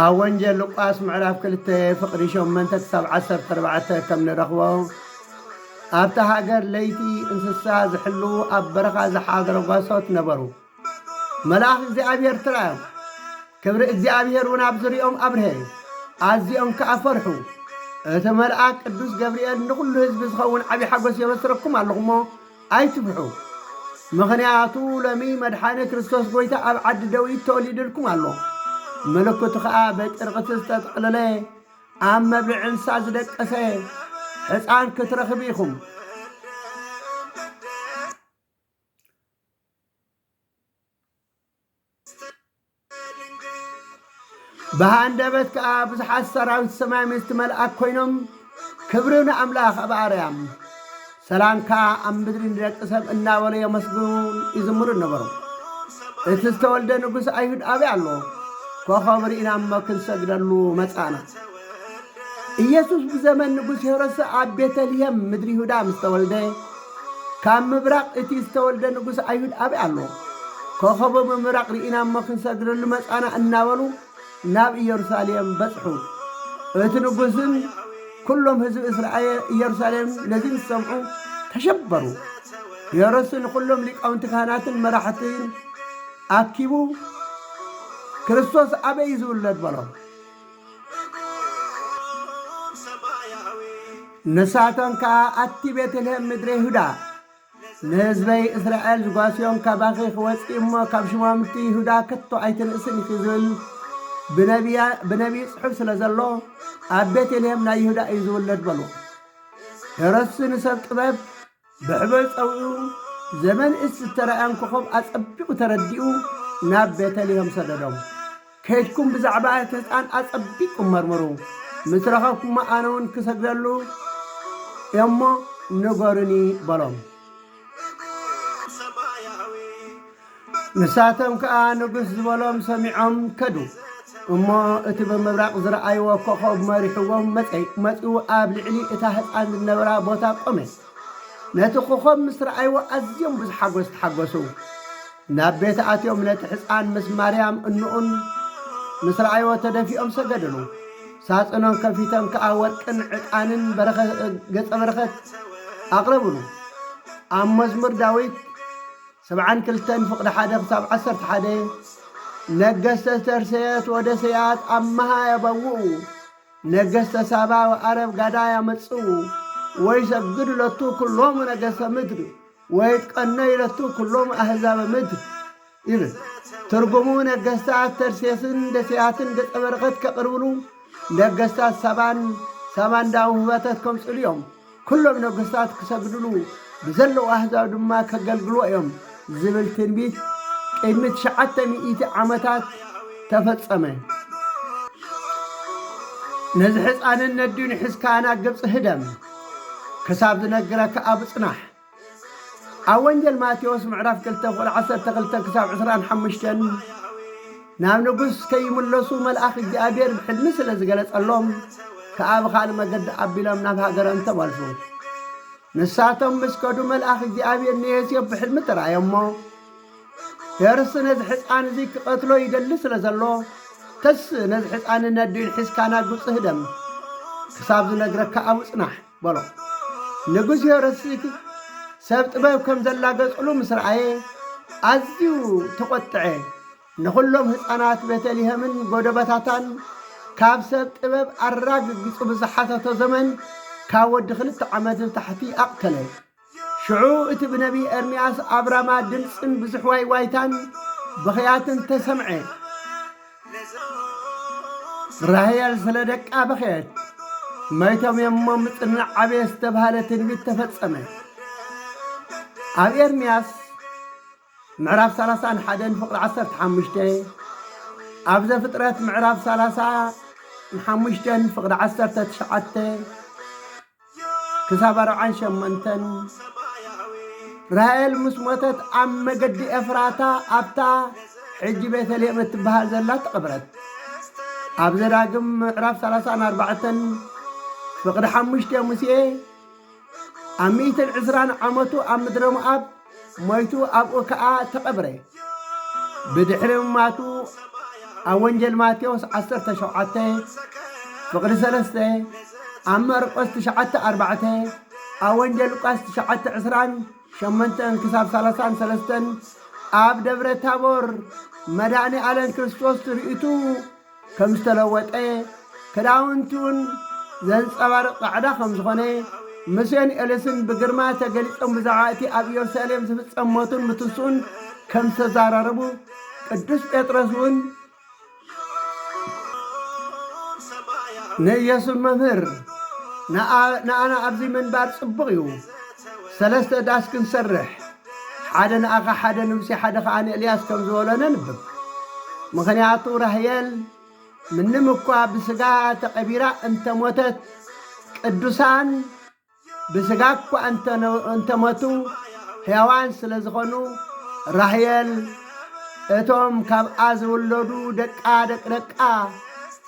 ኣብ ወንጌል ሉቃስ ምዕራፍ ክልተ ፍቕዲ ሸሞንተ ክሳብ ዓሰርተ ኣርባዕተ ከም ንረኽቦ፣ ኣብታ ሃገር ለይቲ እንስሳ ዝሕሉ ኣብ በረኻ ዝሓደረ ጓሶት ነበሩ። መልኣኽ እግዚኣብሔር ተራእዮም፣ ክብሪ እግዚኣብሔር እውን ኣብ ዙሪኦም ኣብርሀ፣ ኣዚኦም ከኣ ፈርሑ። እቲ መልኣክ ቅዱስ ገብርኤል ንኹሉ ህዝቢ ዝኸውን ዓብዪ ሓጎስ የበስረኩም ኣለኹ እሞ ኣይትፍርሑ። ምኽንያቱ ሎሚ መድሓኒ ክርስቶስ ጐይታ ኣብ ዓዲ ደዊት ተወሊዱልኩም ኣሎ። ምልክቱ ኸኣ በጨርቂ ዝተጠቕለለ ኣብ መብልዒ እንስሳ ዝደቀሰ ሕፃን ክትረኽቡ ኢኹም። ብሃንደበት ከኣ ብዙሓት ሰራዊት ሰማይ ምስቲ መልኣክ ኮይኖም ክብሪ ንኣምላኽ ኣብ ኣርያም ሰላም ከኣ ኣብ ምድሪ ንደቂ ሰብ እናበሉ የመስግኑን ይዝምሩን ነበሩ። እቲ ዝተወልደ ንጉስ ኣይሁድ ኣበይ ኣሎ? ኮኸብ ርኢና እሞ ክንሰግደሉ መጻእና። ኢየሱስ ብዘመን ንጉስ ሄሮድስ ኣብ ቤተልሔም ምድሪ ይሁዳ ምስ ተወልደ፣ ካብ ምብራቕ እቲ ዝተወልደ ንጉስ ኣይሁድ ኣበይ ኣሎ? ኮኸቡ ብምብራቕ ርኢና እሞ ክንሰግደሉ መጻና እናበሉ ናብ ኢየሩሳሌም በጽሑ። እቲ ንጉስን ኩሎም ህዝቢ እስራኤል ኢየሩሳሌም ነዚ ምስ ሰምዑ ተሸበሩ። ሄሮድስ ንኹሎም ሊቃውንቲ ካህናትን መራሕትን ኣኪቡ፣ ክርስቶስ ኣበይ እዩ ዝውለድ? በሎም። ንሳቶም ከኣ ኣቲ ቤተልሔም ምድረ ይሁዳ፣ ንህዝበይ እስራኤል ዝጓስዮም ካባኺ ክወጽእ እሞ ካብ ሽማምቲ ይሁዳ ከቶ ኣይትንእስን ኢኺ ዝብል ብነቢያ-፣ ብነቢይ ጽሑፍ ስለ ዘሎ ኣብ ቤተልሔም ናይ ይሁዳ እዩ ዝውለድ በሉ። ሄሮድስ ንሰብ ጥበብ ብሕበይ ጸዊዑ ዘመን እስ ዝተራእያን ኮኸብ ኣጸቢቑ ተረዲኡ ናብ ቤተልሔም ሰደዶም። ከይድኩም ብዛዕባ እቲ ህፃን ኣጸቢቕኩም መርምሩ፣ ምስ ረኸብኩሞ ኣነ እውን ክሰግደሉ እየ እሞ ንገሩኒ በሎም። ንሳቶም ከኣ ንጉስ ዝበሎም ሰሚዖም ከዱ። እሞ እቲ ብምብራቕ ዝረኣይዎ ኮኸብ መሪሕዎም መጸ። መጺኡ ኣብ ልዕሊ እታ ህጻን ዝነበራ ቦታ ቆመ። ነቲ ኮኸብ ምስ ረኣይዎ ኣዝዮም ብዙሕ ሓጎስ ተሓጎሱ። ናብ ቤት ኣትዮም ነቲ ህጻን ምስ ማርያም እንኡን ምስ ረኣይዎ ተደፊኦም ሰገድሉ። ሳጽኖም ከፊቶም ከኣ ወርቅን ዕጣንን በረኸ-፣ ገጸ በረኸት ኣቕረብሉ። ኣብ መዝሙር ዳዊት ሰብዓን ክልተን ፍቕዲ ሓደ ክሳብ ዓሰርተ ሓደ፣ ነገስተ ተርሴስ ወደሰያት ኣመሃ ያበውኡ፣ ነገስተ ሳባ ወዓረብ ጋዳ ያመጽኡ፣ ወይሰግዱ ለቱ ኩሎሙ ነገስተ ምድር፣ ወይትቀነዩ ለቱ ኩሎሙ ኣህዛበ ምድር ይብል። ትርጉሙ ነገስታት ተርሴስን ደሴያትን ገጸ በረኸት ከቕርብሉ፣ ነገስታት ሳባን ሳባን ዳውን ህበተት ከምጽሉ እዮም። ኩሎም ነገስታት ክሰግድሉ ብዘለዉ ኣህዛብ ድማ ከገልግልዎ እዮም ዝብል ትንቢት ቅድሚ ትሽዓተ ሚእቲ ዓመታት ተፈጸመ። ነዚ ሕፃንን ነዲኡን ሒዝካ ናብ ግብፂ ህደም፣ ክሳብ ዝነግረካ ኣብ ጽናሕ። ኣብ ወንጌል ማቴዎስ ምዕራፍ ክልተ ፍቕዲ ዓሰርተ ክልተ ክሳብ ዕስራን ሓሙሽተን፣ ናብ ንጉስ ከይምለሱ መልኣኽ እግዚኣብሔር ብሕልሚ ስለ ዝገለጸሎም፣ ከኣ ብኻልእ መገዲ ኣቢሎም ናብ ሃገሮም ተመልሱ። ንሳቶም ምስ ከዱ መልኣኽ እግዚኣብሔር ንዮሴፍ ብሕልሚ ተራእዮሞ፣ ሄሮድስ ነዚ ሕፃን እዚ ክቐትሎ ይደሊ ስለ ዘሎ፣ ተስእ፣ ነዚ ሕፃንን ነዲኡን ሒዝካ ናብ ግብፂ ህደም፣ ክሳብ ዝነግረካ ኣብኡ ጽናሕ በሎ። ንጉስ ሄሮድስ ሰብ ጥበብ ከም ዘላገጽሉ ምስ ረኣየ ኣዝዩ ተቖጥዐ። ንኹሎም ህፃናት ቤተልሔምን ጎደበታታን ካብ ሰብ ጥበብ ኣራግጊጹ ብዝሓተቶ ዘመን ካብ ወዲ ክልተ ዓመት ንታሕቲ ኣቕተለ። ሽዑ እቲ ብነቢይ ኤርምያስ ኣብ ራማ ድምፅን ብዙሕ ዋይዋይታን ብኽያትን ተሰምዐ። ራሄል ስለ ደቃ በኸየት። መይቶም እዮም እሞ ምፅንዕ ዓብየ ዝተብሃለ ትንቢት ተፈጸመ። ኣብ ኤርምያስ ምዕራፍ ሰላሳን ሓደን ፍቕዲ ዓሰርተ ሓሙሽተ፣ ኣብ ዘፍጥረት ምዕራፍ ሰላሳን ሓሙሽተን ፍቕዲ ዓሰርተ ትሽዓተ ክሳብ ኣርብዓን ሸሞንተን፣ ራሄል ምስ ሞተት ኣብ መገዲ ኤፍራታ ኣብታ ሕጂ ቤተልሔም እትበሃል ዘላ ተቐብረት። ኣብ ዘዳግም ምዕራፍ ሰላሳን ኣርባዕተን ፍቕዲ ሓሙሽተ፣ ሙሴ ኣብ ሚእትን ዕስራን ዓመቱ ኣብ ምድረ ሞኣብ ሞይቱ ኣብኡ ከኣ ተቐብረ። ብድሕሪ ምማቱ ኣብ ወንጌል ማቴዎስ ዓሰርተ ሸውዓተ ፍቕዲ ሰለስተ፣ ኣብ ማርቆስ ትሽዓተ ኣርባዕተ፣ ኣብ ወንጌል ሉቃስ ትሽዓተ ዕስራን ሸሞንተን ክሳብ ሰላሳን ሰለስተን ኣብ ደብረ ታቦር መድኃኔ ዓለም ክርስቶስ ትርኢቱ ከም ዝተለወጠ፣ ክዳውንቱ እውን ዘንጸባርቕ ጻዕዳ ከም ዝኾነ፣ ሙሴን ኤልያስን ብግርማ ተገሊጾም ብዛዕባ እቲ ኣብ ኢየሩሳሌም ዝፍጸም ሞቱን ምትንስኡን ከም ዝተዛራረቡ፣ ቅዱስ ጴጥሮስ እውን ንኢየሱስ፣ መምህር፣ ንኣ-፣ ንኣና ኣብዚ ምንባር ጽቡቕ እዩ። ሰለስተ ዳስ ክንሰርሕ፣ ሓደ ንኣኻ፣ ሓደ ንሙሴ፣ ሓደ ኸኣ ንኤልያስ ከም ዝበሎ ነንብብ። ምኽንያቱ ራህየል ምንም እኳ ብስጋ ተቐቢራ እንተሞተት፣ ቅዱሳን ብስጋ እኳ እንተነ-፣ እንተሞቱ፣ ሕያዋን ስለ ዝኾኑ፣ ራህየል እቶም ካብኣ ዝውለዱ ደቃ ደቂ ደቃ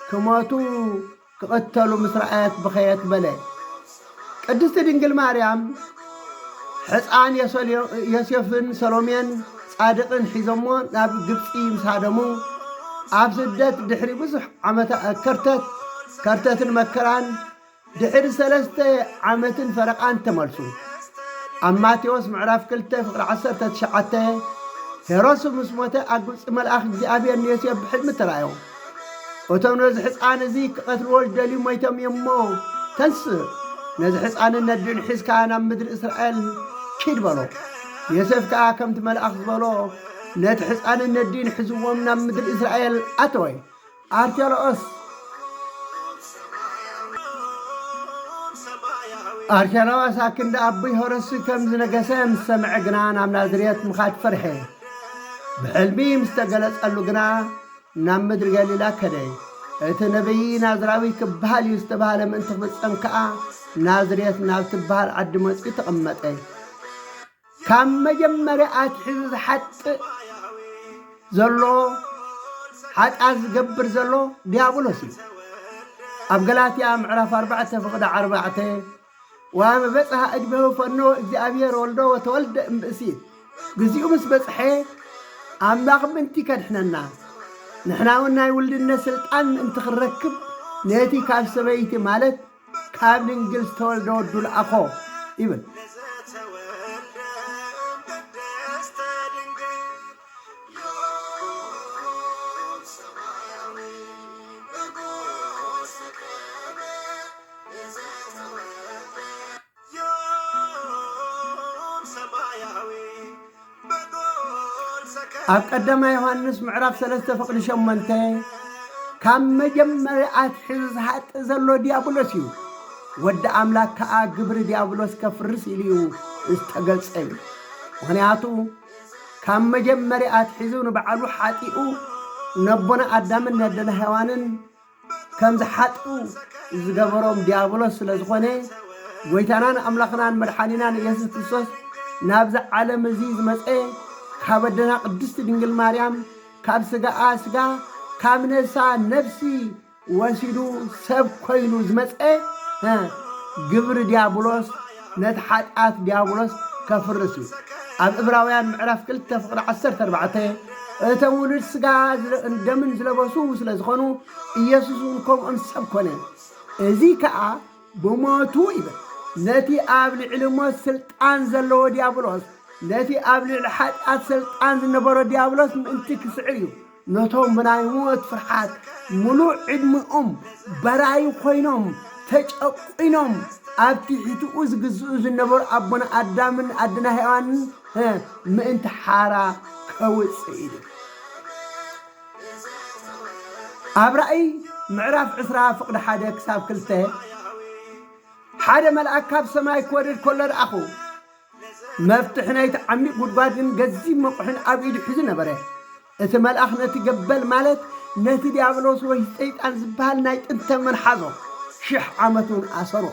ክሞቱ ክቕተሉ ምስ ረኣየት በኸየት በለ። ቅድስቲ ድንግል ማርያም ሕፃን የሶልዮ-፣ ዮሴፍን ሰሎሜን ጻድቕን ሒዞሞ ናብ ግብጺ ምስ ሃደሙ፣ ኣብ ስደት ድሕሪ ብዙሕ ዓመታ-፣ ከርተት፣ ከርተትን መከራን ድሕሪ ሰለስተ ዓመትን ፈረቓን ተመልሱ። ኣብ ማቴዎስ ምዕራፍ ክልተ ፍቕዲ ዓሰርተ ትሽዓተ፣ ሄሮድስ ምስ ሞተ ኣብ ግብጺ መልኣኽ እግዚኣብሔር ንዮሴፍ ብሕልሚ ተራእዮ። እቶም ነዚ ሕፃን እዚ ክቐትልዎ ዝደልዩ ሞይቶም እዮም እሞ፣ ተንስእ፣ ነዚ ሕፃንን ነዲኡን ሒዝካ ናብ ምድሪ እስራኤል ኪድ በሎ። ዮሴፍ ከኣ ከምቲ መልኣኽ ዝበሎ፣ ነቲ ሕፃንን ነዲኡን ሒዝዎም ናብ ምድሪ እስራኤል ኣተወ። ኣርኬሎኦስ ኣርኬሎኦስ ኣክንዲ ኣቦይ ሄሮድስ ከም ዝነገሰ ምስ ሰምዐ ግና ናብ ናዝሬት ምኻድ ፈርሐ። ብሕልሚ ምስ ተገለጸሉ ግና ናብ ምድሪ ገሊላ ከደ። እቲ ነቢይ ናዝራዊ ክበሃል እዩ ዝተባህለ ምእንቲ ክፍጸም ከኣ ናዝሬት ናብ ትበሃል ዓዲ መጺኡ ተቐመጠ። ካብ መጀመርያ ኣትሒዙ ዝሓጥእ ዘሎ ሓጢኣት ዝገብር ዘሎ ዲያብሎስ እዩ። ኣብ ገላትያ ምዕራፍ ኣርባዕተ ፍቕዲ ኣርባዕተ፣ "ወአመ በጽሐ እድቤሁ ፈኖ እግዚኣብሔር ወልዶ ወተወልደ እምብእሲት"፣ ግዚኡ ምስ በጽሐ ኣምላኽ ምእንቲ ከድሕነና፣ ንሕና እውን ናይ ውልድነት ስልጣን ምእንቲ ክንረክብ ነቲ ካብ ሰበይቲ ማለት ካብ ድንግል ዝተወልደ ወዱ ለኣኾ ይብል። ኣብ ቀዳማይ ዮሃንስ ምዕራፍ ሰለስተ ፍቕዲ ሸሞንተ፣ ካብ መጀመርያ ኣትሒዙ ዝሃጥእ ዘሎ ዲያብሎስ እዩ፣ ወዲ ኣምላክ ከኣ ግብሪ ዲያብሎስ ከፍርስ ኢሉ እዩ ዝተገልጸ እዩ። ምኽንያቱ ካብ መጀመርያ ኣትሒዙ ንባዕሉ ሓጢኡ፣ ነቦና ኣዳምን ነደና ሄዋንን ከም ዝሓጥኡ ዝገበሮም ዲያብሎስ ስለ ዝኾነ፣ ጎይታናን ኣምላኽናን መድሓኒናን ኢየሱስ ክርስቶስ ናብዚ ዓለም እዚ ዝመጸ፣ ካብ ኣደና ቅድስቲ ድንግል ማርያም፣ ካብ ስጋኣ ስጋ፣ ካብ ነፍሳ ነፍሲ ወሲዱ ሰብ ኮይኑ ዝመጸ፣ እ፣ ግብሪ ዲያብሎስ፣ ነቲ ሓጢኣት ዲያብሎስ ከፍርስ እዩ። ኣብ ዕብራውያን ምዕራፍ ክልተ ፍቕዲ ዓሰርተ ኣርባዕተ፣ "እቶም ውሉድ ስጋ ዝለ-፣ ደምን ዝለበሱ ስለ ዝኾኑ፣ ኢየሱስ እውን ከምኦም ሰብ ኮነ። እዚ ከኣ ብሞቱ" ይብል፣ "ነቲ ኣብ ልዕሊ ሞት ስልጣን ዘለዎ ዲያብሎስ፣ ነቲ ኣብ ልዕሊ ሓጢኣት ስልጣን ዝነበሮ ዲያብሎስ ምእንቲ ክስዕር እዩ። ነቶም ብናይ ሞት ፍርሓት ምሉእ ዕድሚኦም በራዩ ኮይኖም፣ ተጨቁኖም፣ ኣብ ትሕትኡ ዝግዝኡ ዝነበሩ ኣቦና ኣዳምን ኣድና ሄዋንን፣ እ፣ ምእንቲ ሓራ ከውጽእ ኢሉ። ኣብ ራእይ ምዕራፍ ዕስራ ፍቕዲ ሓደ ክሳብ ክልተ፣ ሓደ መልኣክ ካብ ሰማይ ክወርድ ከሎ ረኣኹ። መፍትሕ ናይቲ ዓሚቕ ጉድጓድን ገዚፍ መቑሕን ኣብ ኢዱ ሒዙ ነበረ። እቲ መልኣኽ ነቲ ገበል፣ ማለት ነቲ ዲያብሎስ ወይ ሰይጣን ዝበሃል ናይ ጥንተ መንሓዞ፣ ሽሕ ዓመት እውን ኣሰሮ።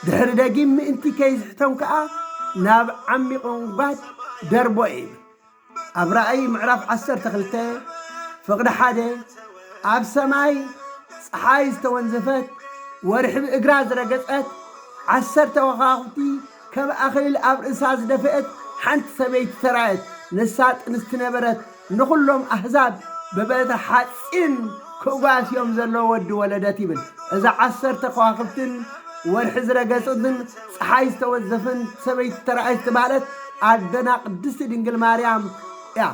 ድሕሪ ደጊም ምእንቲ ከይዝሕቶም ከኣ ናብ ዓሚቕ ጉድጓድ ደርቦ እዩ። ኣብ ራእይ ምዕራፍ ዓሰርተ ክልተ ፍቕዲ ሓደ፣ ኣብ ሰማይ ጸሓይ ዝተወንዘፈት፣ ወርሒ ብእግራ ዝረገጸት፣ ዓሰርተ ከዋኽብቲ ከም ኣኽሊል ኣብ ርእሳ ዝደፍአት ሓንቲ ሰበይቲ ተራእየት። ንሳ ጥንስቲ ነበረት፣ ንኹሎም ኣህዛብ ብበትሪ ሓጺን ክጓስዮም ዘለዎ ወዲ ወለደት ይብል። እዛ ዓሰርተ ከዋኽብትን ወርሒ ዝረገጽትን ጸሓይ ዝተወዘፍን ሰበይቲ ተራእየት ዝተባህለት ኣደና ቅድስቲ ድንግል ማርያም እያ።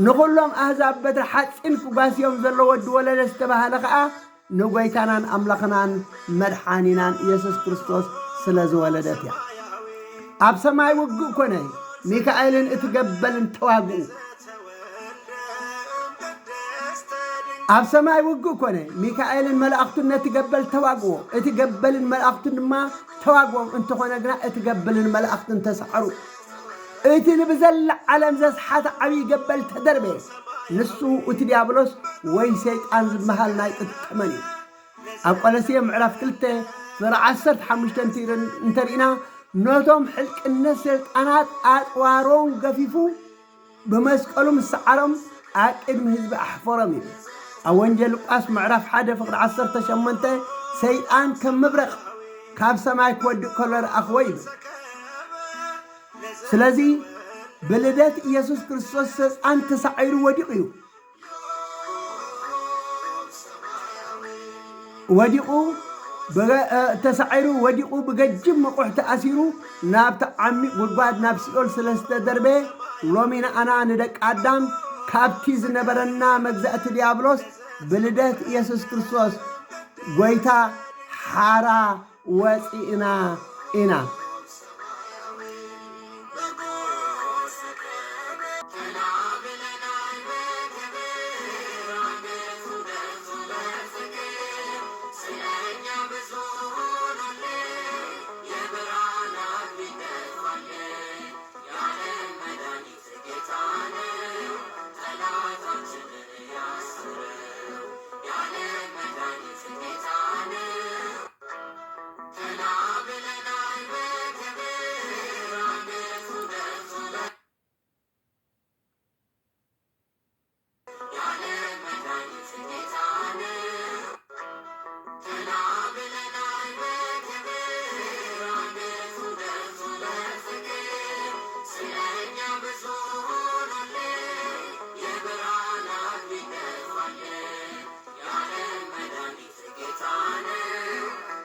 ንኹሎም ኣህዛብ በትሪ ሓጺን ክጓስዮም ዘሎ ወዲ ወለደት ዝተባህለ ኸኣ ንጎይታናን ኣምላኽናን መድሓኒናን ኢየሱስ ክርስቶስ ስለ ዝወለደት እያ። ኣብ ሰማይ ውግእ ኮነ፣ ሚካኤልን እቲ ገበልን ተዋግኡ። ኣብ ሰማይ ውግእ ኮነ፣ ሚካኤልን መላእኽቱን ነቲ ገበል ተዋግዎ፣ እቲ ገበልን መላእኽቱን ድማ ተዋግዎም። እንተኾነ ግና እቲ ገበልን መላእኽቱን ተሳዕሩ። እቲ ንብዘላ ዓለም ዘስሓተ ዓብዪ ገበል ተደርበየ፣ ንሱ እቲ ዲያብሎስ ወይ ሰይጣን ዝበሃል ናይ ጥንተ መን እዩ። ኣብ ቆሎሴ ምዕራፍ ክልተ ፍቕዲ ዓሰርተ ሓሙሽተ እንተ-፣ እንተሪእና፣ ነቶም ሕልቅነት ሰይጣናት ኣጽዋሮም ገፊፉ ብመስቀሉ ምስ ሰዓሮም ኣብ ቅድሚ ህዝቢ ኣሕፈሮም እዩ። ኣብ ወንጌል ሉቃስ ምዕራፍ ሓደ ፍቕዲ ዓሰርተ ሸሞንተ፣ ሰይጣን ከም መብረቕ ካብ ሰማይ ክወድቕ ከሎ ረኣኽዎ ይብል። ስለዚ ብልደት ኢየሱስ ክርስቶስ ሰይጣን ተሳዒሩ ወዲቑ እዩ። ወዲቑ ብገ-፣ እ፣ ተሳዒሩ ወዲቑ ብገጅም መቑሕ ተኣሲሩ ናብቲ ዓሚቕ ጉድጓድ ናብ ሲኦል ስለ ዝተደርበየ፣ ሎሚ ንኣና ንደቂ ኣዳም ካብቲ ዝነበረና መግዛእቲ ዲያብሎስ ብልደት ኢየሱስ ክርስቶስ ጎይታ ሓራ ወፂእና ኢና።